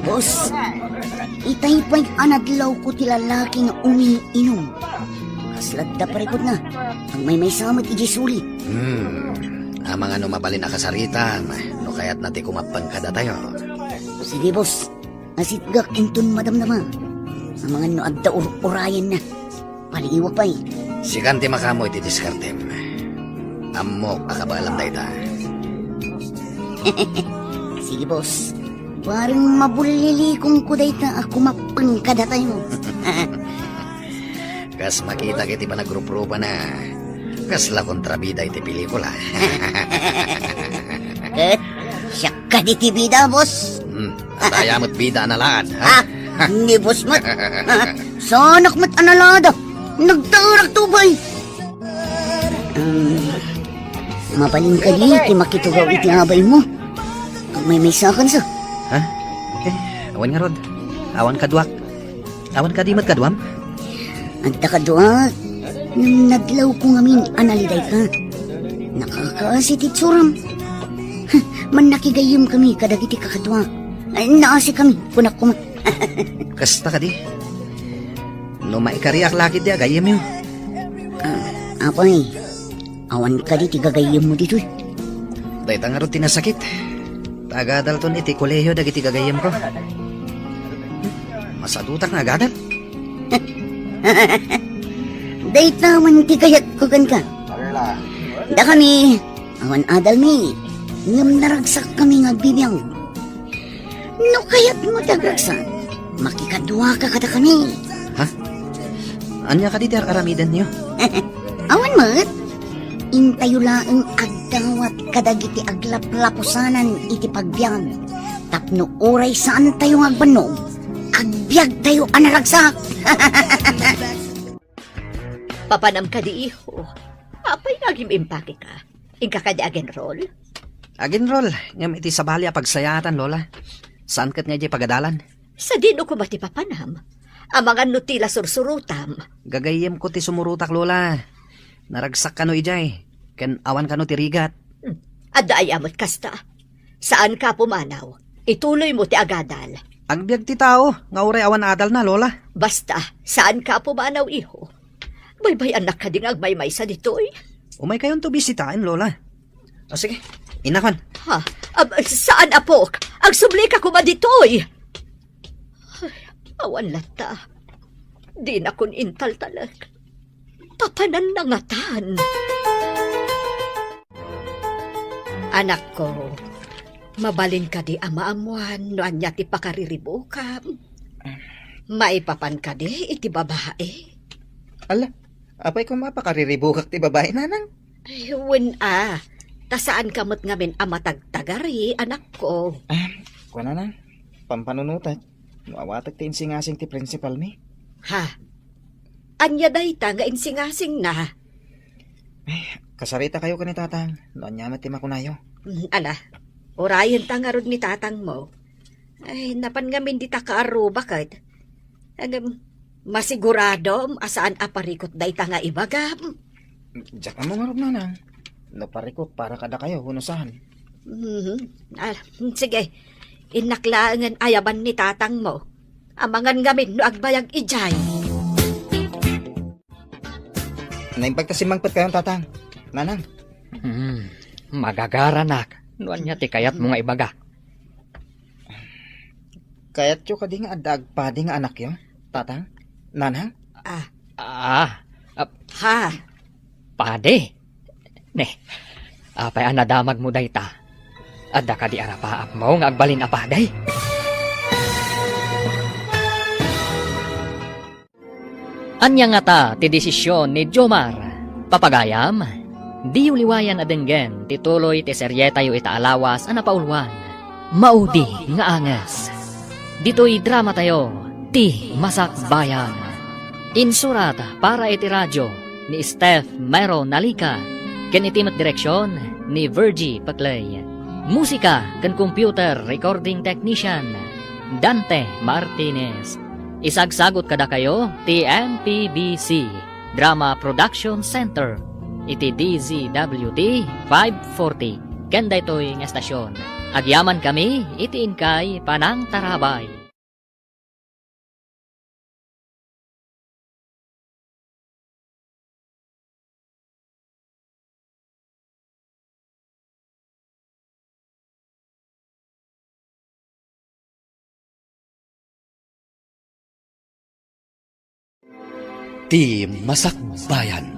Boss, itay pay a nadlawko ti lalaki nga umiinom. Kasla adda parikutna, agmaymaysa met idiay suli. Hmm, amangan no mabalin a kasaritam no kayatna ti kumappeng kadatayo. Sige, boss. Asitgak inton madamdama. Amangan no adda ur-urayenna. Paliiwak pay. Sikan ti makaammo iti diskartem. Ammok a kabaelam dayta. Sige, boss. Bareng mabullilikonko dayta a kumappeng kadatayo. Kas makitak iti panagruprupana, kasla kontrabida iti pelikula. Eh, siak kadi ti bida, boss. Hmm, adda aya met bida a nalaad, ha? Ah, ni boss met. Saanak met a nalaad, ah. Nagtaerak to, bay. Um, mabalin kadi ti makitugaw iti abaymo. Agmaymaysakansa. Ha? Eh, awan ngarud. Awan kaduak. Awan kadi met kaduam? Adda kaduak. Nadlawko ngamin a nalidayka. Nakakaasi ti itsuram. Mannakigayyemkami kadagiti kakaduak. Ay, naasikami, kunak koma. Kasta kadi? No maikariak la ketdi a gayyemyo. Ah, apay, awan kadi ti gagayyemmo ditoy? Dayta ngarud ti nasakit. Ta agadalton iti kolehio dagiti gagayyemko. Masadutak nga agadal? Dayta man ti kayatko kenka. Dakami, awan adalmi, ngem naragsakkami nga agbibiag. No kayatmo ti agragsak, makikaduaka kadakami. Ha? Ania kadi ti ar-aramidenyo? Awan met. Intayo laeng agdawat kadagiti aglaplapusanan iti pagbiag. Tapno uray saantayo nga agbannog, agbiagtayo a naragsak. Papanam kadi, iho? Apay nga agim-impake ka? Inka kadi agenrol? Agenrol, ngem iti sabali a pagsayaatan, Lola. Saan ket nga idiay pagadalan? Sadino koma ti papanam? Amangan no ti la sursurotam. Gagayyemko ti sumurotak, Lola. Naragsak kano idiay, ken awan kano ti rigat. Hmm. Adda aya met kasta. Saanka a pumanaw. Ituloymo ti agadal. Agbiag ti tao nga uray awan adalna, Lola. Basta, saanka a pumanaw, iho. Baybay-annak kadi nga agmaymaysa ditoy? Umaykayonto bisitaen, Lola. O, sige. Innakon. Ha? Ab-, saan, apok. Agsublika koma ditoy. Ay, awan latta. Dinakon intaltalek. Papananna ngatan. Anakko, mabalin kadi a maammuan no ania ti pakariribukam? Maipapan kadi iti babai? Ala, apay koma a pakariribukak ti babai, nanang? Ay, wen a. Ta saanka met ngamin a matagtagari, anakko. Ah, kuana, nang, pampanunotek no awatek ti insingasing ti prinsipalmi. Ha? Ania dayta nga insingasingna? Ay, kasaritakayo ken ni Tatang no ania met ti makunayo. Mm, ala, urayenta ngarud ni Tatangmo. Ay, napan ngamin dita kaarruba ket. Ngem, masiguradom a saan a parikut dayta nga ibagam? Diak ammo ngarud, nanang, no parikut para kadakayo wenno saan. Mhm. Ah, sige. Innak laengen ayaban ni Tatangmo. Amangan ngamin no agbayag idiay. Naimbag ta simmangpet kayon, Tatang. Nanang. Hmm, magagaranak. No ania ti kayatmo nga ibaga? Kayatyo kadi nga adda agpadi nga anakyo, Tatang? Nanang? Ah, Ah, ah, Ha? Padi? Ne, apay a nadamagmo dayta? Adda kadi arapaapmo nga agbalin a padi? Ania ngata ti desisyon ni Jomar? Papagayam, diyo liwayan a denggen ti tuloy ti serietayo ita a lawas a napauluan, Maudi nga Anges. Ditoy dramatayo, Ti Masakbayan. Insurat para iti radio ni Steph Mero Nalica, ken iti met direksyon ni Virgie Paclay. Musika ken computer recording technician, Dante Martinez. Isagsagut kadakayo ti M P B C Drama Production Center iti D Z W T five forty ken daytoy nga estasyon. Agyamankami iti inkay panangtarabay. Ti Masakbayan.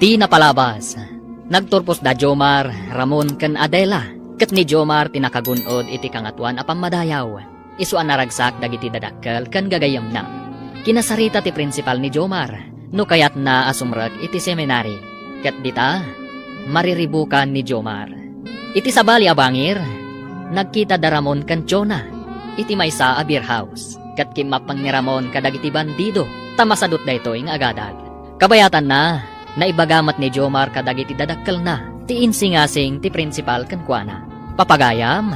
Ti napalabas, nagturpos da Jomar, Ramon, ken Adela, ket ni Jomar ti nakagun-od iti Kangatoan a Pammadayaw. Isu a naragsak dagiti dadakkel ken gagayyemna. Kinasarita ti prinsipal ni Jomar no kayatna a sumrek iti seminari, ket dita, mariribukan ni Jomar. Iti sabali a bangir, nagkita da Ramon ken Jonah iti maysa a beer house, ket kimmappeng ni Ramon kadagiti bandido ta masadut daytoy nga agadag. Kabayatanna, naibaga met ni Jomar kadagiti dadakkelna ti insingasing ti prinsipal kenkuana. Papagayam,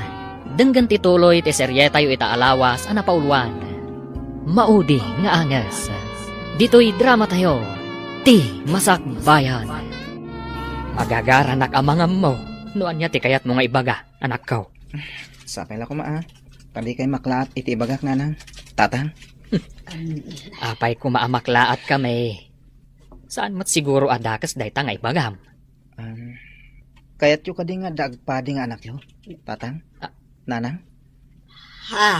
denggen ti tuloy ti serietayo ita a lawas a napauluan, Maudi nga Anges. Ditoy dramatayo, Ti Masakbayan. Agagaranak a mangammo no ania ti kayatmo nga ibaga, anakko. Sapay la koma, a. Ta dikay maklaat iti ibagak, nanang, tatang. Apay koma a maklaatkami? Saan met siguro a dakes dayta nga ibagam? Um, kayatyo kadi nga adda agpadi nga anakyo, tatang? Ah. Nanang? Ha?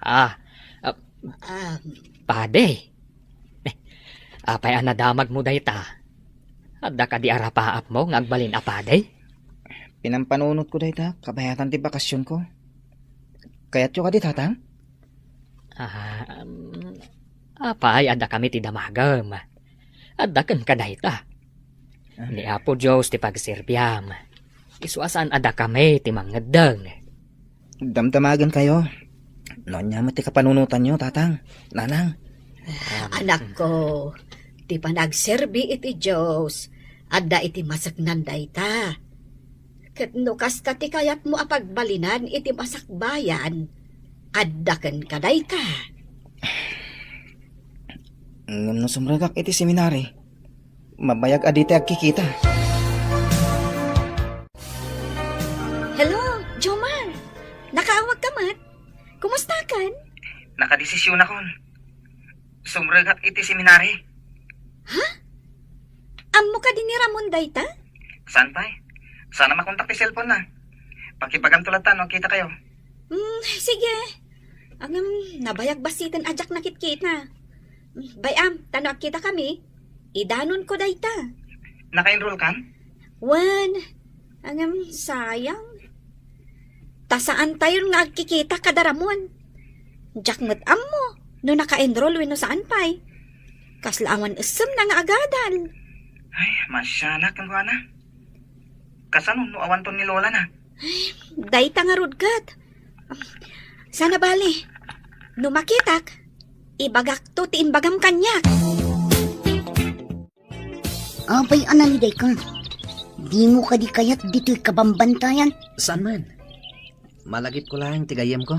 Ah, ah, Um, padi. Eh, apay a nadamagmo dayta? Adda kadi arapaapmo nga agbalin a padi? Pinampanunotko dayta, kabayatan ti bakasionko. Kayatyo kadi, tatang? Ah, um, apay, adda kami ti damagem. Adda kenka dayta. Ah. Ni Apo Dios ti pagserbiam. Isu a saan a dakami ti mangngeddeng. Damdamagenkayo. No ania met ti kapanunotanyo, tatang, nanang? Anakko, ti panagserbi iti Dios, adda iti maseknan dayta. Ket no kasta ti kayatmo a pagbalinan iti masakbayan, adda kenka dayta. Ngem no sumrekak iti seminari, mabayag a ditay agkikita. Hello, Jomar! Nakaawagka met? Kumustakan? Nakadesisyonakon. Sumrekak iti seminari. Ha? Ammo kadi ni Ramon dayta? Saan pay? Saan a makontak ti cellphone-na. Pakibagamto latta no agkitakayo. Hmm, sige. Ngem, nabayag bassiten a diak nakitkita. Bay-am, ta no agkitakami, idanonko dayta. Naka-enroll kan? Wen, ngem, sayang. Ta saantayon nga agkikita kada Ramon. Diak met ammo no naka-enroll wenno saan pay. Kasla awan essemna nga agadal. Ay, masianak kenkuana. Kasano no awanton ni Lola na? Dayta ngarud ket. Sana bali. No makitak, ibagakto ti imbagam kaniak. Apay a nalidayka? Dimo kadi kayat ditoy kabambantayan? Saan man? Malagipko laeng ti gayyemko.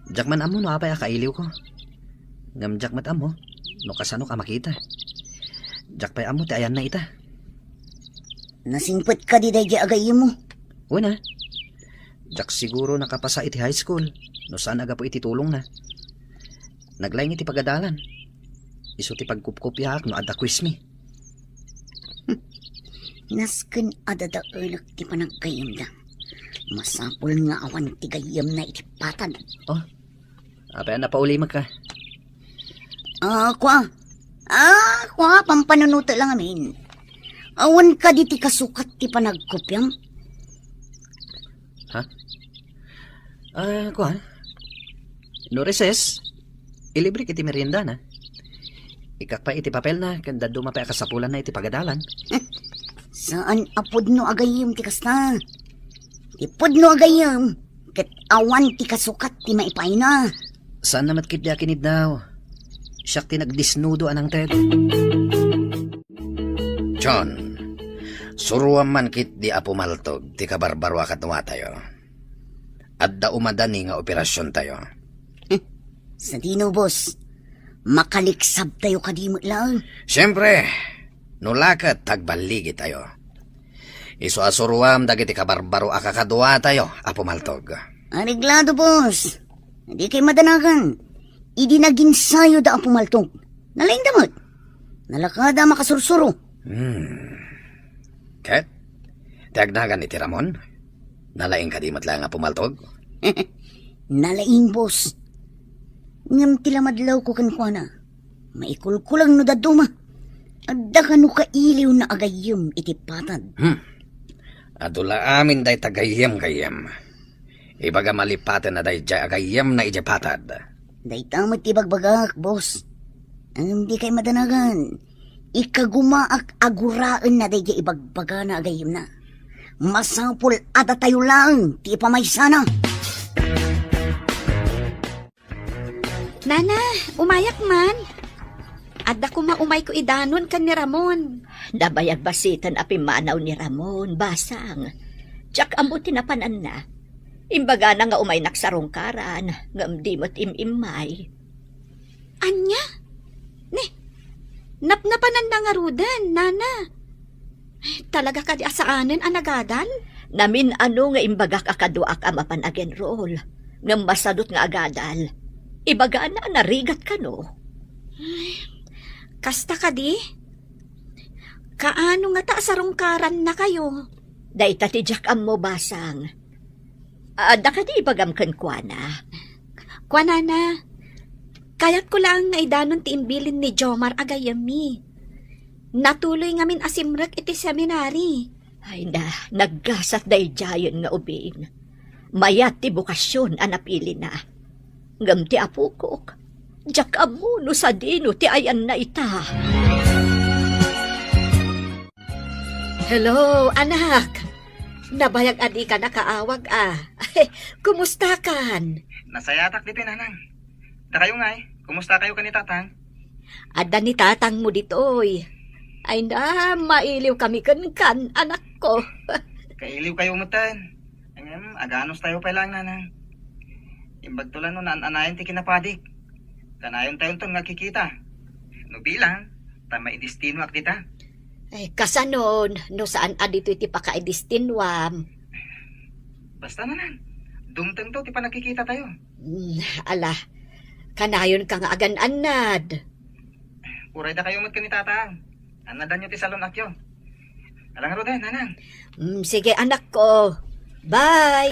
Diak man ammo no apay a kailiwko. Ngem diak met ammo no kasanok a makita. Diak pay ammo ti ayanna ita. Nasingpet kadi daydiay a gayyemmo? Wen a. Diak siguro nakapasa iti high school no saan a gapu iti tulongna. Naglaing iti pagadalan. Isu ti pagkupkopiaak no adda quizmi. Nasken a dadaelek ti panaggayyemda. Masapul nga awan ti gayyemna iti patad. Oh, apay a napaulimekka? Ah, kua. Ah, kua, pampanunuto lang amin. Awan kadi ti kasukat ti panagkopiam? Ha? Ah, kua? No recess, ilibrek iti meriendana. Ikkak pay iti papelna, ken dadduma pay a kasapulanna iti pagadalan. Saan a pudno a gayyem ti kasta. Ti pudno a gayyem, ket awan ti kasukat ti maipaayna. Saanna met ketdi a kiniddaw. Siak ti nagdisnudo a nangted. John, suroam man ketdi Apo Maltog ti kabarbaro a kaduatayo. Adda umadani nga operasiontayo. Hmm. Sadino, boss? Makaliksabtayo kadi met laeng? Siempre, no la ket agballigitayo. Isu a suroam dagiti kabarbaro a kakaduatayo, Apo Maltog. Areglado, boss. Dikay madanagan. Idi naginsayo da Apo Maltog, nalaingda met. Nalakada a makasursuro. Hmm. Ket, ti agnagan iti Ramon? Nalaing kadi met laeng Apo Maltog? Nalaing, boss. Ngem ti lamadlawko kenkuana, maikulkulang no dadduma. Adda kano kailiwna a gayyem iti patad. Hmm. Adu la amin dayta gayyem-gayyem. Ibagam a lipaten a daydiay a gayyemna idiay patad. Dayta met ti ibagbagak, boss. Ngem dikay madanagan. Ikagumaak a guraenna daydiay ibagbagana a gayyemna. Masapul a datayo laeng ti ipamaysana. Nana, umayak man. Adda koma umayko idanon ken ni Ramon. Nabayag basiten a pimmanaw ni Ramon, basang. Diak ammo ti napananna. Imbagana nga umaynak sarungkaran, ngem di met im-immay. Ania? Ni, napnapananna ngaruden, nana. Talaga kadi a saanen a nagadal? Namin-ano nga imbagak a kaduak a mapan agenrol, ngem masadut nga agadal. Ibagana a narigat kano. Ay, kasta kadi? Kaano ngata a sarungkarannakayo? Dayta ti diak ammo, basang. Adda kadi ibagam kenkuana? Kuanana, kayatko laeng nga idanon ti imbilin ni Jomar a gayyemmi. Natuloy ngamin a simrek iti seminary. Ay na, naggasat daydiayen nga ubing. Mayat ti bokasyon a napilina. Ngem ti apokok, diak ammo no sadino ti ayanna ita. Hello, anak. Nabayag a dika nakaawag, a. Kumustakan? Nasayatak ditoy, nanang. Dakayo ngay, kumustakayo ken ni tatang? Adda ni tatangmo ditoy. Ay na, mailiw kami kenkan, anakko. Kailiw kayo metten. Ngem, aganos tayo pay lang, nanang. Imbagto lang no naan-anayon ti kinapadik. Kanayon tayonton nga agkikita. No bilang, ta maidestinoak dita. Ay, kasanon, no saan a ditoy ti pakaidestinuam? Basta, nanang, dumtengto ti panagkikita tayo. Hmm, ala, kanayon ka nga agan-annad. Uray dakayo met ken ni tatang. Annadanyo ti salun-atyo. Ala ngaruden, nanang. Hmm, sige, anakko. Bye!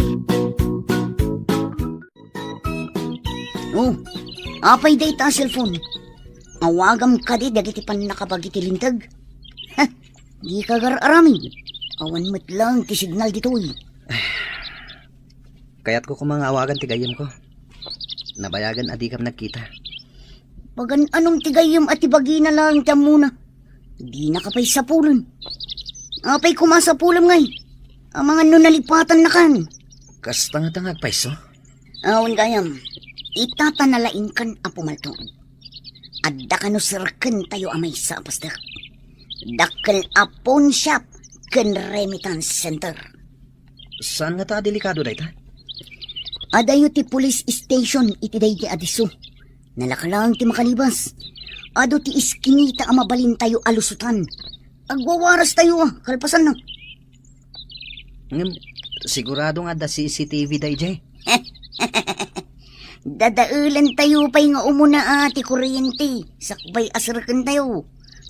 Oh, apay dayta a cellphone? Awagam kadi dagiti pannakabagi ti linteg? Ha, dika gar-aramid. Awan met laeng ti signal ditoy. Kayatko koma nga awagan ti gayyemko. Nabayagan a dikam nagkita. Pagan-anom ti gayyem a ti bagina laeng ti ammona. Dinaka pay sapulen. Apay koma a sapulem ngay? Amangan no nalipatannakan. Kasta ngata nga agpayso? Awan gayam. Ita ta nalaingkan a pumaltog. Adda kano serkentayo a maysa a pastek. Dakkel a pawn shop ken remittance center. Saan ngata a delikado dayta? Adayo ti police station iti daydi a disso. Nalaka laeng ti makalibas. Adu ti iskinita a mabalintayo a lusotan. Agwawarastayo a kalpasanna. Ngem, sigurado nga adda C C T V daydiay? Dadaelantayo pay nga umuna a ti kuryente sakbay a serkentayo.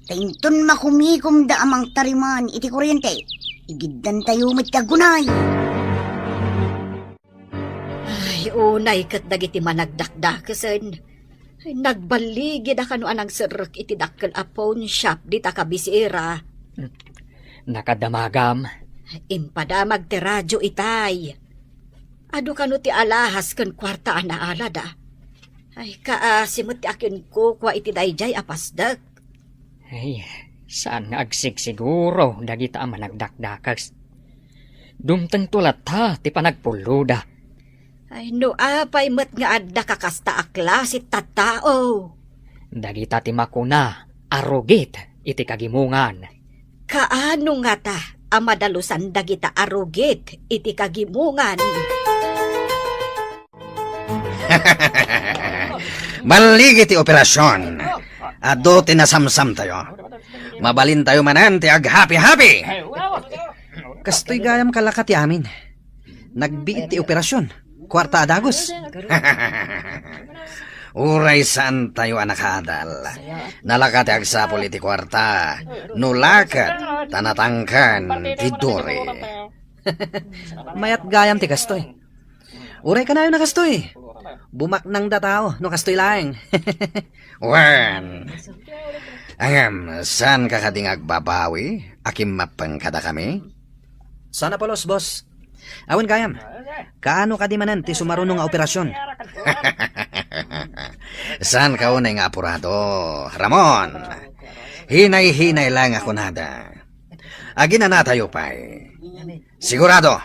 Ta inton makumikomda a mangtariman iti kuryente, igiddantayo met ti aggunay. Ay, unay ket dagiti managdakdakesen. Nagballigida kano a nangserrek iti dakkel a pawn shop dita kabisera. Nakadamagam. Impadamag ti radio itay. Adu kano ti alahas ken kuarta a naalada. Ay, kaasi met ti akinkukua iti daydiay a pasdek. Ay, saan nga agsigsiguro dagita a managdakdakes. Dumtengto latta ti panagpulloda. Ay, no apay met nga adda kakasta a klase ta tao. Dagita ti makuna a rugit iti kagimongan. Kaano ngata a madalusan dagita a rugit iti kagimongan? Balligi ti operasion. Adu ti nasamsamtayo. Mabalintayo manen ti aghapi-hapi. Kastoy gayam kalaka ti amin. Nagbiit ti operasion. Kuarta a dagus. Uray saantayo a nakaadal. Nalaka ti agsapul iti kuarta. No la ket ta natangken ti duri. Mayat gayam ti kastoy. Uray kanayon a kastoy. Bumaknangda tao no kastoy laeng. Wen. Ngem, saanka kadi nga agbabawi a kimmappeng kadakami? Sana pulos, boss. Awan gayam. Kaano kadi manen ti sumaruno nga operasion? Saanka unay nga apurado, Ramon. Hinay-hinay laeng a kunada. Aginanatayo pay. Sigurado,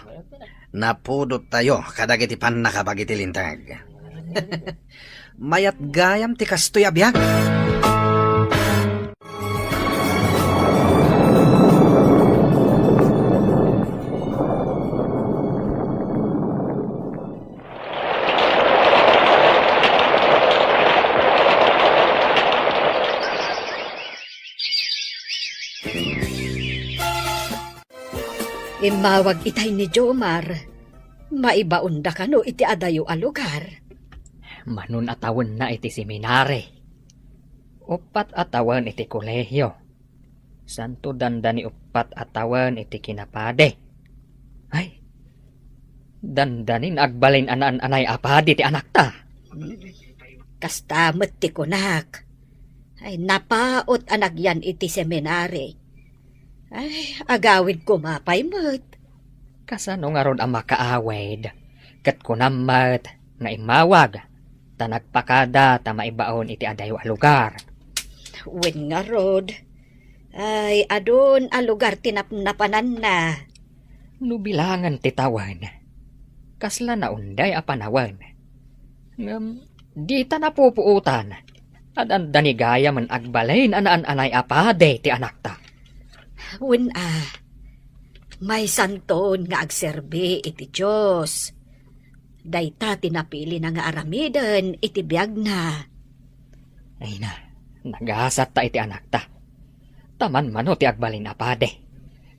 napudottayo kadagiti pannakabag iti linteg. Mayat gayam ti kastoy a biag. Immawag itay ni Jomar. Maibaonda kano iti adayo a lugar. Manon a tawenna iti seminari. Uppat a tawen iti kolehio. Santo dandani uppat a tawen iti kinapadi. Ay, dandanin agbalin a naan-anay a padi ti anakta. Kasta met ti kunak. Ay, napaot a nagyan iti seminari. Ay, agawid koma pay met. Kasano ngarud a makaawid? Ket kunam met nga immawag, ta nagpakada ta maibaon iti adayo a lugar. Wen ngarud, ay, adun a lugar ti napnapananna. No bilangen ti tawen, kasla naunday a panawen. Ngem, dita napupuotan, adda ni gayam agbalin a naan-anay a padi ti anakta. Wen a, maysanton nga agserbi iti Dios. Dayta ti napilina nga aramiden iti biagna. Ay na, nagasatta iti anakta. Ta manmano ti agbalin a padi.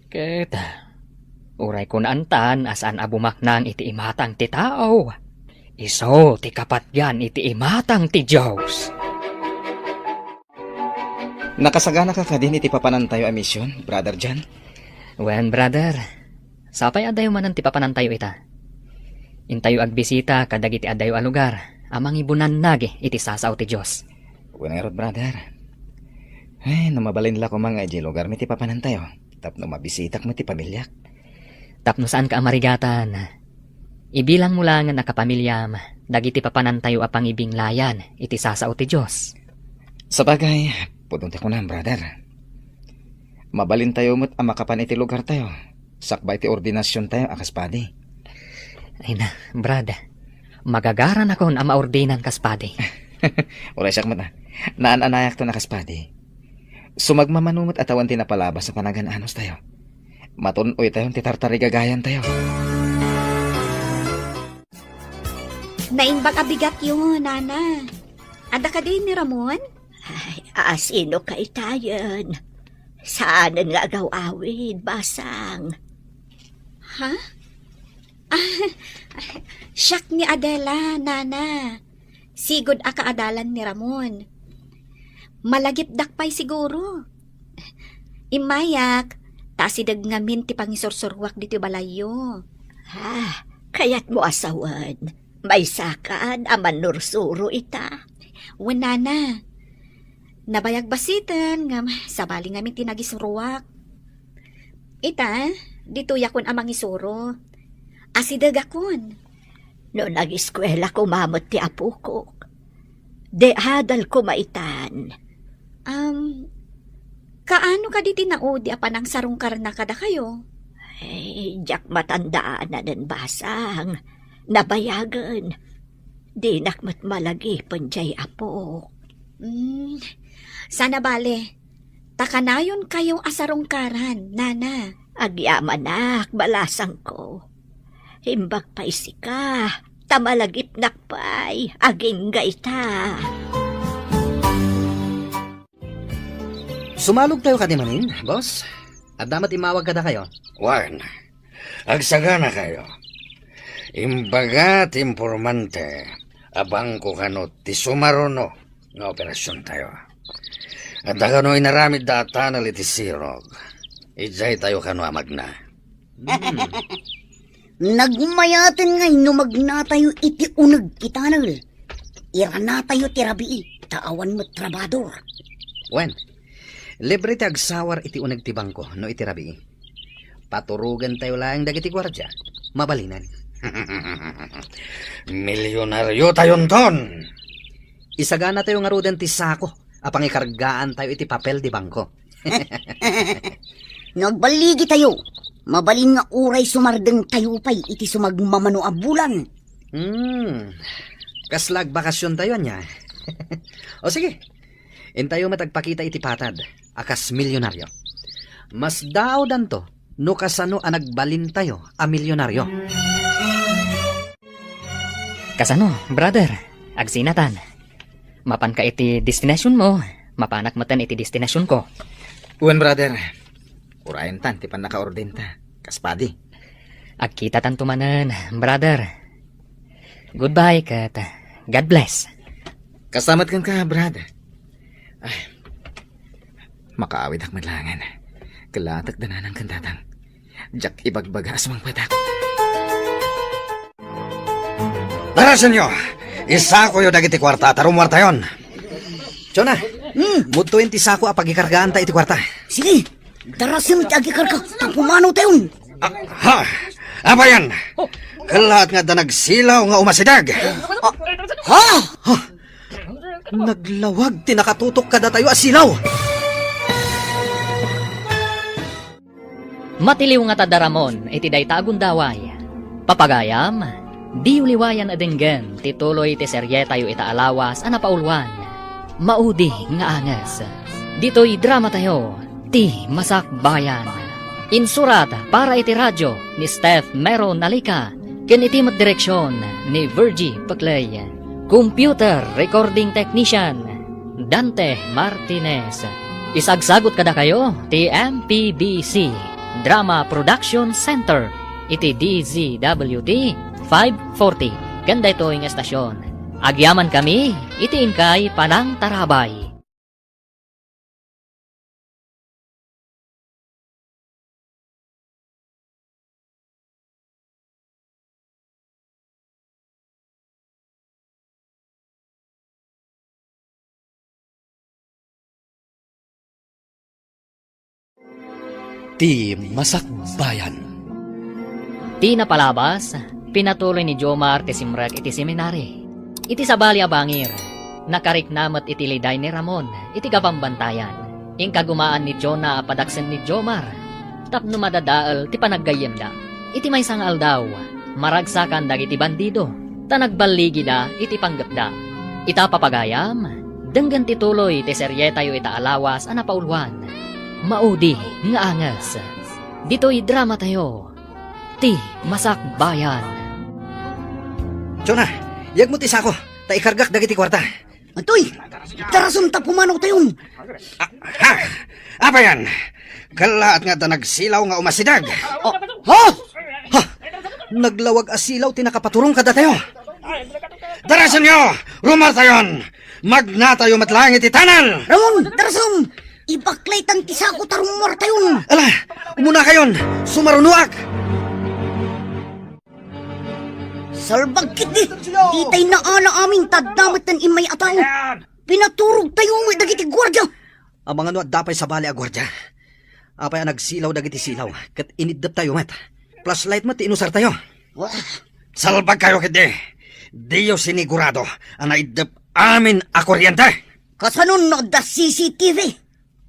Ket, uray kunaantan a saan a bumaknang iti imatang ti tao, isu ti kapatgan iti imatang ti Dios. Nakasaganaka kadin iti papanantayo a mision, Brother John? Wen, brother. Sapay adayo manen ti papanantayo ita. Intayo agbisita kadagiti adayo a lugar a mangibunannag iti sasao ti Dios. Wen ngarud, brother. Ay, no mabalin la koma nga idiay lugarmi ti papanantayo, tapno mabisitak met ti pamiliak. Tapno saanka a marigatan, ibilangmo laengen a kapamiliam dagiti papanantayo a pangibinglayan iti sasao ti Dios. Sabagay, pudno ti kunam, brother. Mabalintayo met a makapan iti lugartayo, sakbay ti ordinasiontayo a kas padi. Ay na, brad, magagaranakon a maordinan kas padi. Uray siak met, a. Naan-anayakton a kas padi. Sumagmamano met a tawen ti napalabas a panagan-anustayo. Matun-oytayon ti tartarigagayantayo. Naimbag a bigatyo, nana. Adda kadi ni Ramon? Ay, a, sino kaytayen? Saanen nga agaw-awid, basang. Ha? Ah, siak ni Adela, nana. Sigud a kaadalan ni Ramon. Malagipdak pay siguro. Immayak, ta asideg ngamin ti pangisursuruak ditoy balayyo. Ah, kayatmo a sawen, maysakan a mannursuro ita? Wen, nana. Nabayag bassiten, ngem sabali ngamin ti nagisuroak. Ita, ditoyakon a mangisuro. Asidegakon. No nagiskuela koma met ti apokok, di adal koma itan. Am, kaano kadi ti naudi a panangsarungkarna kadakayo? Ay, diak matandaanen basang. Nabayagen. Dinak met malagipen diay apok. Hmm, sana bale, ta kanayonkayo a sarungkaran, nana. Agyamanak, balasangko. Imbag pay sika, ta malagipnak pay, agingga ita. Sumalogtayo kadi manen, boss? Adda met immawag kadakayo? Wen, agsaganakayo. Imbaga ti impormante a bangko kano ti sumaruno nga operasiontayo. Adda kano inaramidda a tunnel iti sirog. Idiaytayo kano a magna. Hmm. Nagmayaten ngay no magnatayo iti uneg ti tunnel. Iranatayo ti rabii, ta awan met trabador. Wen, libre ti agsawar iti uneg ti bangko no iti rabii. Paturogentayo laeng dagiti guardia. Mabalinen. Milionariotayon ton! Isaganatayo ngaruden ti sako a pangikargaantayo iti papel di bangko. No agballigitayo, mabalin nga uray sumardengtayo pay iti sumagmamano a bulan. Hmm. Kasla agbakasiontayo, ania? O sige, intayo met agpakita iti patad a kas milionario. Masdaawdanto no kasano a nagbalintayo a milionario. Kasano, brother? Agsinatan. Mapanka iti destinationmo, mapanak metten iti destinationko. Wen, brother. Urayentan ti pannakaordenta, kas padi. Agkitatanto manen, brother. Goodbye ket God bless. Kasta met kenka, brad. Ay, makaawidek met laengen. Kellatek dananang ken tatang. Diak ibagbaga a sumangpetak. Darasenyo! Isakoyo dagiti kuarta ta rummuartayon. Chona, hmm, mudtoyen ti sako a pagikargaanta iti kuarta. Sige, darasem ti agikarga, ta pumanawtayon. Ah, ha? Apayan? Kellaat nga adda nagsilaw nga umasideg. Ah, ha? Ha? Naglawag ti nakatutok kadatayo a silaw. Matiliw ngata da Ramon iti dayta a gundaway. Papagayam, diyo liwayan a denggen ti tuloy ti serietayo ita a lawas a napauluan, Maudi nga Anges. Ditoy dramatayo, Ti Masakbayan. Insurat para iti radyo ni Steph Mero Nalica ken iti met direksion ni Virgie Peclay. Computer recording technician, Dante Martinez. Isagsagut kadakayo ti M P B C Drama Production Center iti D Z W T five forty ken daytoy nga estasion. Agyamankami iti inkay panangtarabay. Ti Masakbayan. Ti napalabas, pinatuloy ni Jomar ti simrek iti seminary. Iti sabali a bangir, nakarikna met iti liday ni Ramon iti kabambantayan. Inkagumaan ni Jonah a padaksen ni Jomar tapno madadael ti panaggayyemda. Iti maysa nga aldaw, maragsakan dagiti bandido ta nagballigida iti panggepda. Ita, papagayam, denggen ti tuloy ti serietayo ita a lawas a napauluan, Maudi nga Anges. Ditoy dramatayo, Ti Masakbayan. Jonah, yegmo ti sako, ta ikargak dagiti kuarta. Atoy, darasem ta pumanawtayon. Ah, ha? Apayan? Kellaat nga adda nagsilaw nga umasideg. Ah, ha? Ha? Naglawag a silaw ti nakapaturong kadatayo. Darasenyo! Rummuartayon! Magnatayo met laeng iti tunnel! Ramon, darasem! Ibaklaytan ti sako ta rummuartayon! Ala, umunakayon! Sumarunoak! Salbag ketdi! Ditay naala amin ta adda metten immay a tao! Pinaturogtayo met dagiti guardia. Amangan no adda pay sabali a guardia. Apay a nagsilaw dagiti silaw, ket iniddeptayo met. Flashlight met ti inusartayo. Wah. Salbagkayo ketdi. Diyo sinigurado a naiddep amin a kuryente. Kasano no adda C C T V?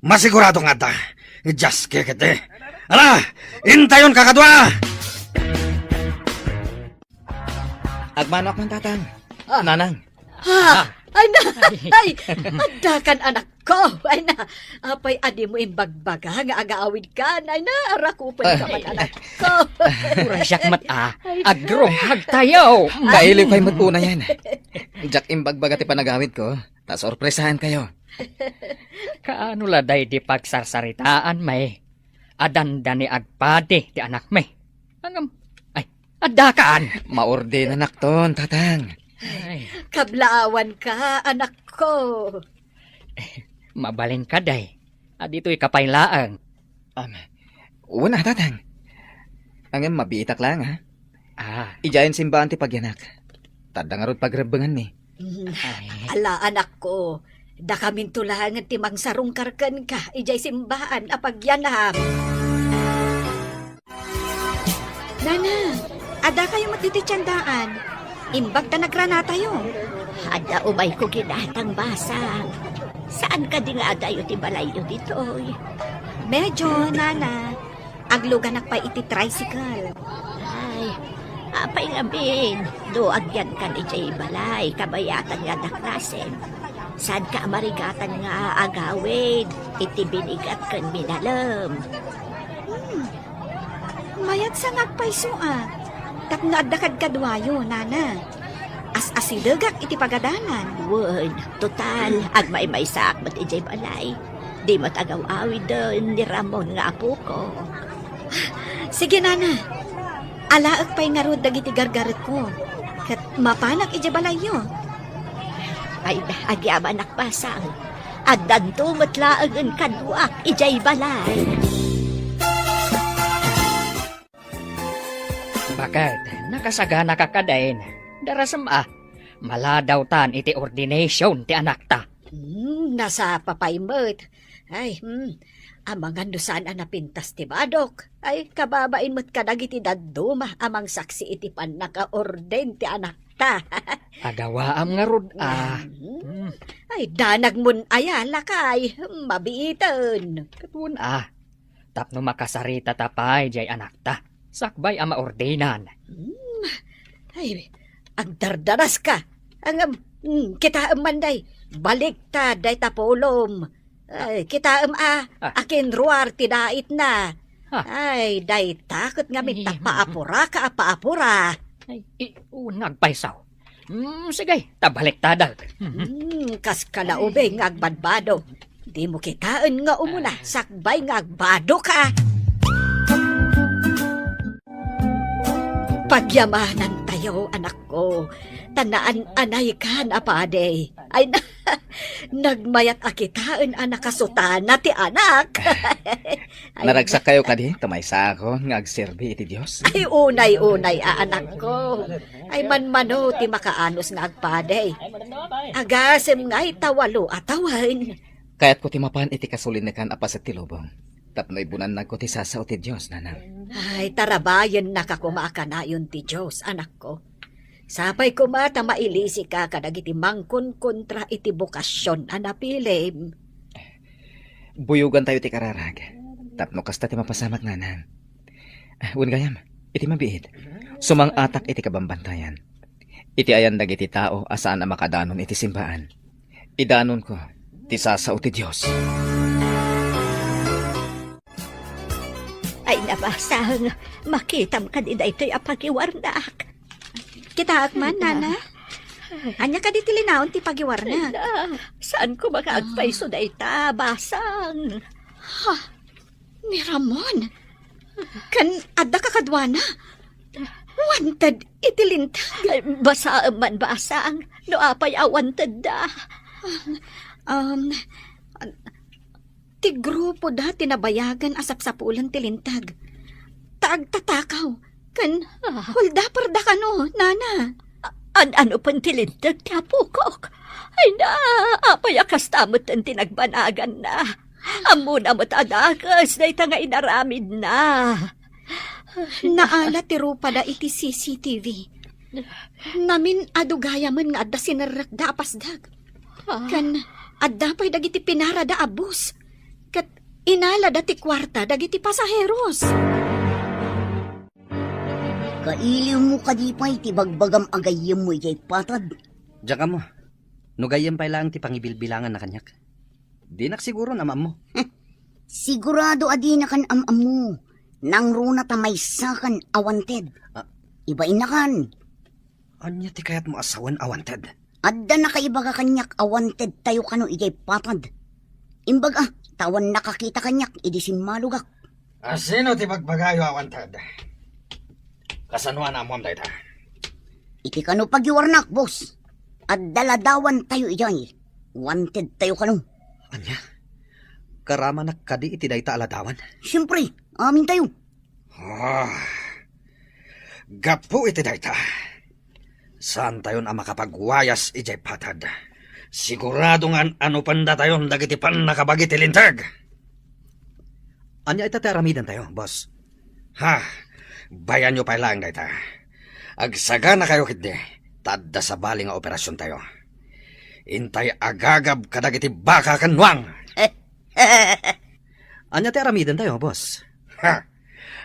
Masigurado nga adda. Just kikit, eh. Ala, intayon kakadua! Agmanoak man, Tatang. Ah. Nanang. Ah, ay na, ay, adda kan anak ko. Ay na, apay a dimo imbagbaga nga agaawid kan. Ay na, arakupen ka man, anak ko. Uray siak met a, agrunghagtayo. Kailiw kay met unayen. Diak imbagbaga ti panagawid ko. Ta sorpresaen kayo. Kaano la daydi pagsarsaritaan, May? A dandani agpadi ti anakmi. Ngem, ay, addakan! Maordenanakton, Tatang. Ay. Kablaawanka, anak ko. Mabalin kadi. A ditoy ka pay laeng. Am, wen a, Tatang. Ngem mabiitak laeng, ha? Ah. Idiayen simbaan ti pagyanak. Ta adda ngarud pagrebbenganmi. Mm. Ay. Ala, anak ko, dakaminto laengen ti mangsarungkar kenka idiay simbaan a pagyanak. Nana, adda kayo met ditoy tiendaan. Imbag ta nagranatayo. Adda umayko ginatang basang. Saan kadi nga adayo ti balayyo ditoy? Medyo, Nana. Agluganak pay iti tricycle. Ay, apay ngamin, no agyankan idiay balay, kabayatan nga adda klasem. Saanka a marigatan nga agawid iti binigat ken minalem. Hmm. Mayat sa nga agpayso a, tapno adda kadkaduayo, Nana. As-asidegak iti pagadalan. Wen, total, agmaymaysaak met idiay balay. Di met agaw-awiden ni Ramon nga apoko. Sige, Nana. Alaek pay ngarud dagiti gargaretko. Ket mapanak idiay balayyo. Ay, agyamanak, basang. Addanto met laengen kaduak idiay balay. Baket, nakasaganaka kadin. Darasem a, maladawtan iti ordination ti anakta. Hmm, nasapa pay met. Ay, hmm, amangan no saan a napintas ti badok. Ay, kababain met kadagiti dadduma a mangsaksi iti pannakaorden ti anakta. Agawaam ngarud a. Hmm. Hmm. Ay, danagmon aya, lakay. Mabiiten. Ket wen a. Tapno makasaritata pay diay anakta, sakbay a maordinan. Hmm. Ay, agdardaraska. Ngem, hmm, kitaem man day, baliktad dayta pulom. Ay, kitaem a, ah, akinruar ti daitna. Ha? Ay, dayta ket ngamin ta paapuraka a paapura. Ay, i-, unag payso. Hmm, sige, ta baliktadek. Hmm, kas kalaubing nga agbadbado. Dimo kitaen nga umuna, sakbay nga agbadoka. Pagyamanantayo, anakko, ta naan-anaykan a padi. Ay, na, nagmayat a kitaen a nakasutana ti anak. Ay, naragsak kayo kadi, ta maysaakon nga agserbi iti Dios. Ay, unay-unay a anakko. Ay, manmano ti makaanus nga agpadi. Agasem ngay ta walo a tawen. Kayatko ti mapan iti kasulinekan a paset ti lubong, tapno ibunannagko ti sasao ti Dios, nanang. Ay, tarabayennaka koma a kanayon ti Dios, anakko. Sapay koma ta mailisika kadagiti mangkonkontra iti bokasion a napilim. Buyogantayo ti kararag, tapno kasta ti mapasamak, nanang. Ah, wen gayam, iti mabiit, sumang-atak iti kabambantayan. Iti ayan dagiti tao a saan a makadanon iti simbaan, idanonko ti sasao ti Dios. Ay, nabasang, makitam kadi daytoy a pagiwarnak. Kitaak man, nana. Ania kadi ti linaon ti pagiwarnak? Ay, na, saan ko makaagpayso dayta, basang? Ha? Ni Ramon? Ken adda kakaduana? Wanted iti linteg. Ay, basaem man, basang, no apay a wanted da. Um, um, ti grupo da ti nabayagan a sapsapulen ti linteg. Ta agtatakaw, ken, ah, holdaper da kano, nana. Ah, An-ano pay ti linteg ti apokok? Ay na, apay a kasta met ti nagbanaganna? Ammona met a dakes dayta nga inaramidna. Naala ti rupada iti C C T V. Namin-adu gayamen nga adda sinerrekda a pasdek. Ah. Ken adda pay dagiti pinarada a bus. Ket inalada ti kuarta dagiti pasaheros. Kailiwmo kadi pay ti bagbagam a gayyemmo idiay patad? Diak ammo. No gayyem pay laeng ti pangibilbilanganna kaniak. Dinak siguron am-ammo. Sigurado a dinakan am-ammo. Nangruna ta maysakan a wanted. Ah. Ibainakan. Ania ti kayatmo a sawen a wanted? Adda nakaibaga kaniak a wanted tayo kano idiay patad. Imbaga, ta awan nakakita kaniak idi simmalogak. A sino ti bagbagayo a wanted? Kasano a naammoam dayta? Iti kano pagiwarnak, boss. Adda ladawan tayo idiay. Wanted tayo kano. Ania? Karamanak kadi iti dayta a ladawan? Siyempre, amin tayo. Ah, gapu iti dayta, saantayon a makapagwayas idiay patad. Sigurado nga an-ano pay datayon dagiti pannakabagi ti linteg. Ania ita ti aramidentayo, boss? Ha, bayanyo pay laeng dayta. Agsaganakayo ketdi, ta adda sabali nga operasiontayo. Intay agagab kadagiti baka ken nuang. Ania ti aramidentayo, boss? Ha!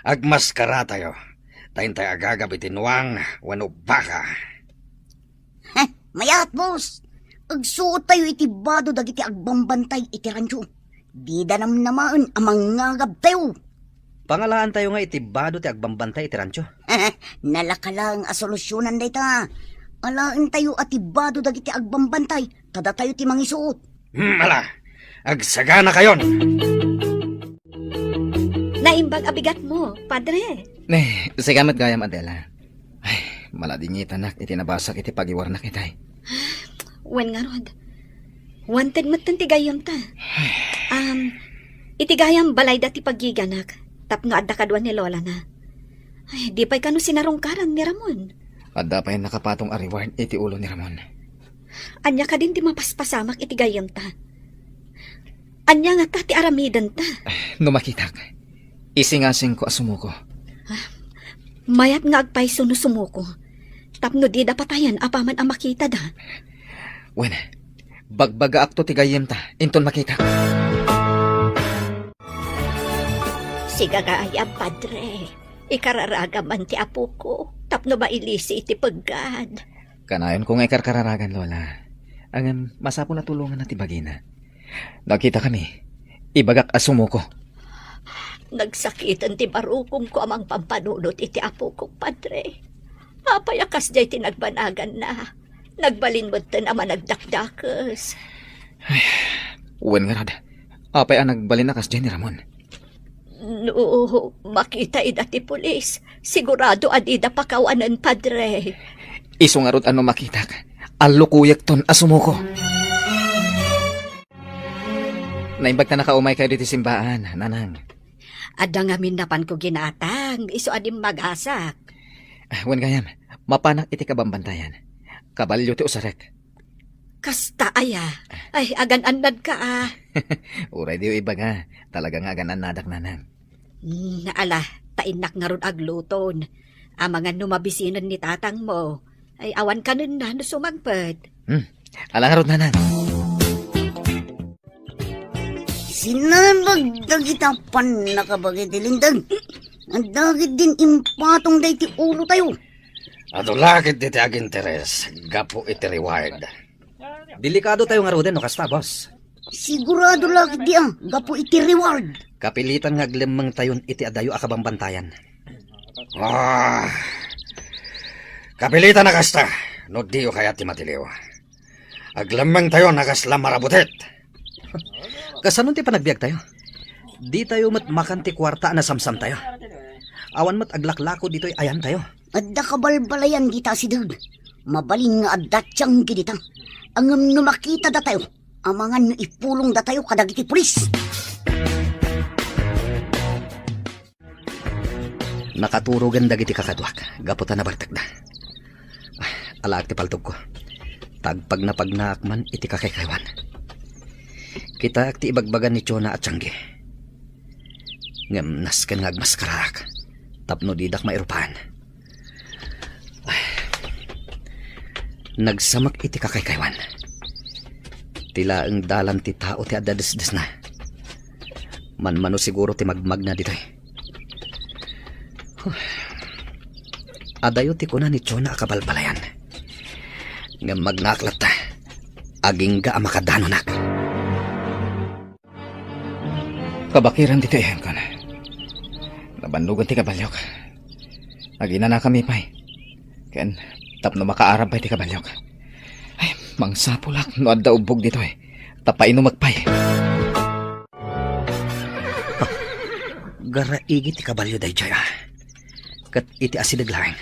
Agmaskaratayo, ta intay agagab iti nuang wenno baka. Heh, mayat, boss! Agsuottayo iti bado dagiti agbambantay iti rancho. Dida namnamaen a mangngagabtayo. Pangalaantayo nga iti bado ti agbambantay iti rancho. Nalaka laeng a solusionan dayta. Alaentayo a ti bado dagiti agbambantay, ta datayo ti mangisuot. Hmm, ala, agsaganakayon. Naimbag a bigatmo, Padre. Ne, sika met gayam, Adela. Ay, maladingitanak iti nabasak iti pagiwarnak itay. Wen ngarud, wanted metten ti gayyemta. Um, iti gayam balayda ti paggiganak tapno adda kadua ni lolana. Ay, di pay kano sinarungkaran ni Ramon. Adda pay nakapatong a reward iti ulo ni Ramon. Ania kadin ti mapaspasamak iti gayyemta? Ania ngata ti aramidenta? No makitak, isingasingko a sumuko. Ah, mayat nga agpayso no sumuko. Tapno dida patayen apaman a makitada. Wen, bagbagaakto ti gayyemta, inton makitak. Sigagayam, Padre. Ikararagam man ti apoko tapno mailisi iti peggad. Kanayonko nga ikarkararagan, Lola. Ngem masapul a tulonganna ti bagina. Nakitakami, ibagak a sumuko. Nagsakiten ti barukongko a mangpampanunot iti apokok, Padre. Apay a kasdiay ti nagbanaganna? Nagbalin metten a managdakdakes. Ay, wen ngarud, apay a nagbalin a kasdiay ni Ramon? No makita ida ti pulis, sigurado a dida pakawanen, Padre. Isu ngarud a no makitak, allukoyekton a sumuko. Naimbag ta nakaumay kayo diti simbaan, Nanang. Adda ngamin napanko ginatang, isu a dimmagasak. Ah, wen gayam, mapanak iti kabambantayan. Kabalio ti usarek. Kasta aya? Ay, agan-annadka a. Uray diyo ibaga, talaga nga agan-annadak, Nanang. Hmm, ala, ta innak ngarud agluton. Amangan no mabisinen ni tatangmo. Ay, awan kanenna no sumangpet. Hmm, ala ngarud, Nanang. Sinabag dagita pannakabagi ti linteg. Dagit din impatong daydi ulo tayo. Adu la ketdi ti aginteres gapu iti reward. Delikado tayo ngaruden no kasta, boss. Sigurado la ketdi a gapu iti reward. Kapilitan nga aglemmeng tayon iti adayo a kabambantayan. Ah, kapilitan a kasta, no diyo kayat ti matiliw. Aglemmeng tayo a kasla marabutit. Kasano ti panagbiag tayo? Di tayo met makan ti kuarta a nasamsam tayo. Awan met aglaklako ditoy ayan tayo. Adda kabalbalayan dita asideg. Mabalin nga adda tianggi dita. Ngem no makita datayo, amangan no ipulong datayo kadagiti pulis. Nakaturogen dagiti kakaduak gapu ta nabartekda. Ah, alaak ti paltogko. Tagpagnapagnaak man iti kakaykaywan. Kitaak ti ibagbaga ni Chona a tianggi. Ngem nasken nga agmaskaraak tapno didak mairupaen. Ay, nagsamak iti kakaykaywan. Ti laeng dalan ti tao ti adda desdesna. Manmano siguro ti magmagna ditoy. Huh. Adayo ti kuna ni Chona a kabalbalayan. Ngem magnaak latta. Agingga a makadanonak. Kabakiran ditoy, Hengkon. Nabannogan ti kabaliok. Aginanakami pay. Ken tapno makaarab pay ti kabaliok. Ay, mangsapulak no adda ubbog ditoy. Ta painumek pay. Garaigi ti kabalio daydiay, a. Ket iti asideg laeng.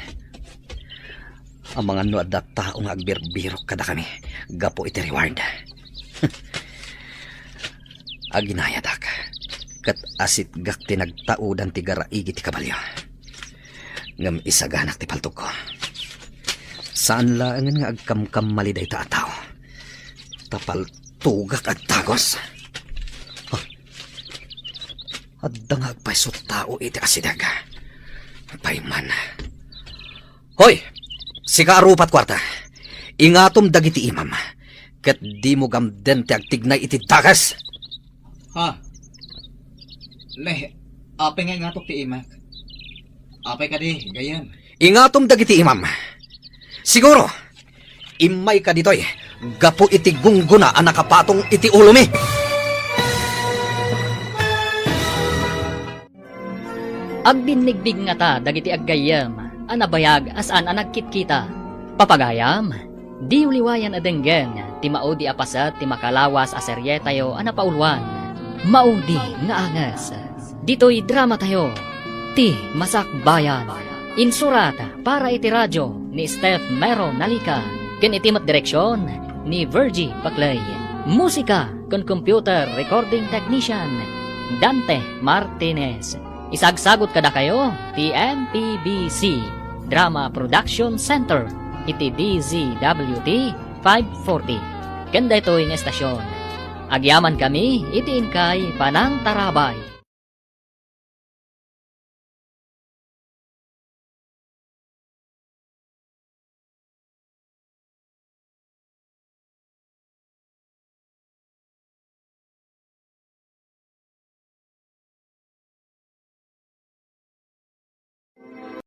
Amangan no adda tao nga agbirbirok kadakami gapu iti reward. Aginayadak, ket asitgak ti nagtaudan ti garaigi ti kabalio. Ngem isaganak ti paltogko. Saan laengen nga agkamkammali dayta a tao. Ta paltogak a dagos. Ah, adda nga agpayso tao iti asideg. Payman. Hoy! Sika a rupat kuarta. Ingatom dagiti imam. Ket dimo gamden ti agtignay iti dakes. Ha? Ne, apay nga ingatok ti imak? Apay kadi, gayyem? Ingatom dagiti imam. Siguro, immayka ditoy gapu iti gunggona a nakapatong iti ulomi. Agbinnigbinnata dagiti aggayyem a nabayag a saan a nagkitkita. Papagayam, diyo liwayan a denggen ti maudi a paset ti makalawas a serietayo a napauluan, Maudi nga Anges. Ditoy dramatayo, Ti Masakbayan. Insurat para iti radio ni Steph Mero Nalica, ken iti met direksion ni Virgie Paclay. Musika ken computer recording technician, Dante Martinez. Isagsagut kadakayo ti M P B C Drama Production Center iti D Z W T five forty. Ken daytoy nga estasion, agyamankami iti inkay panangtarabay.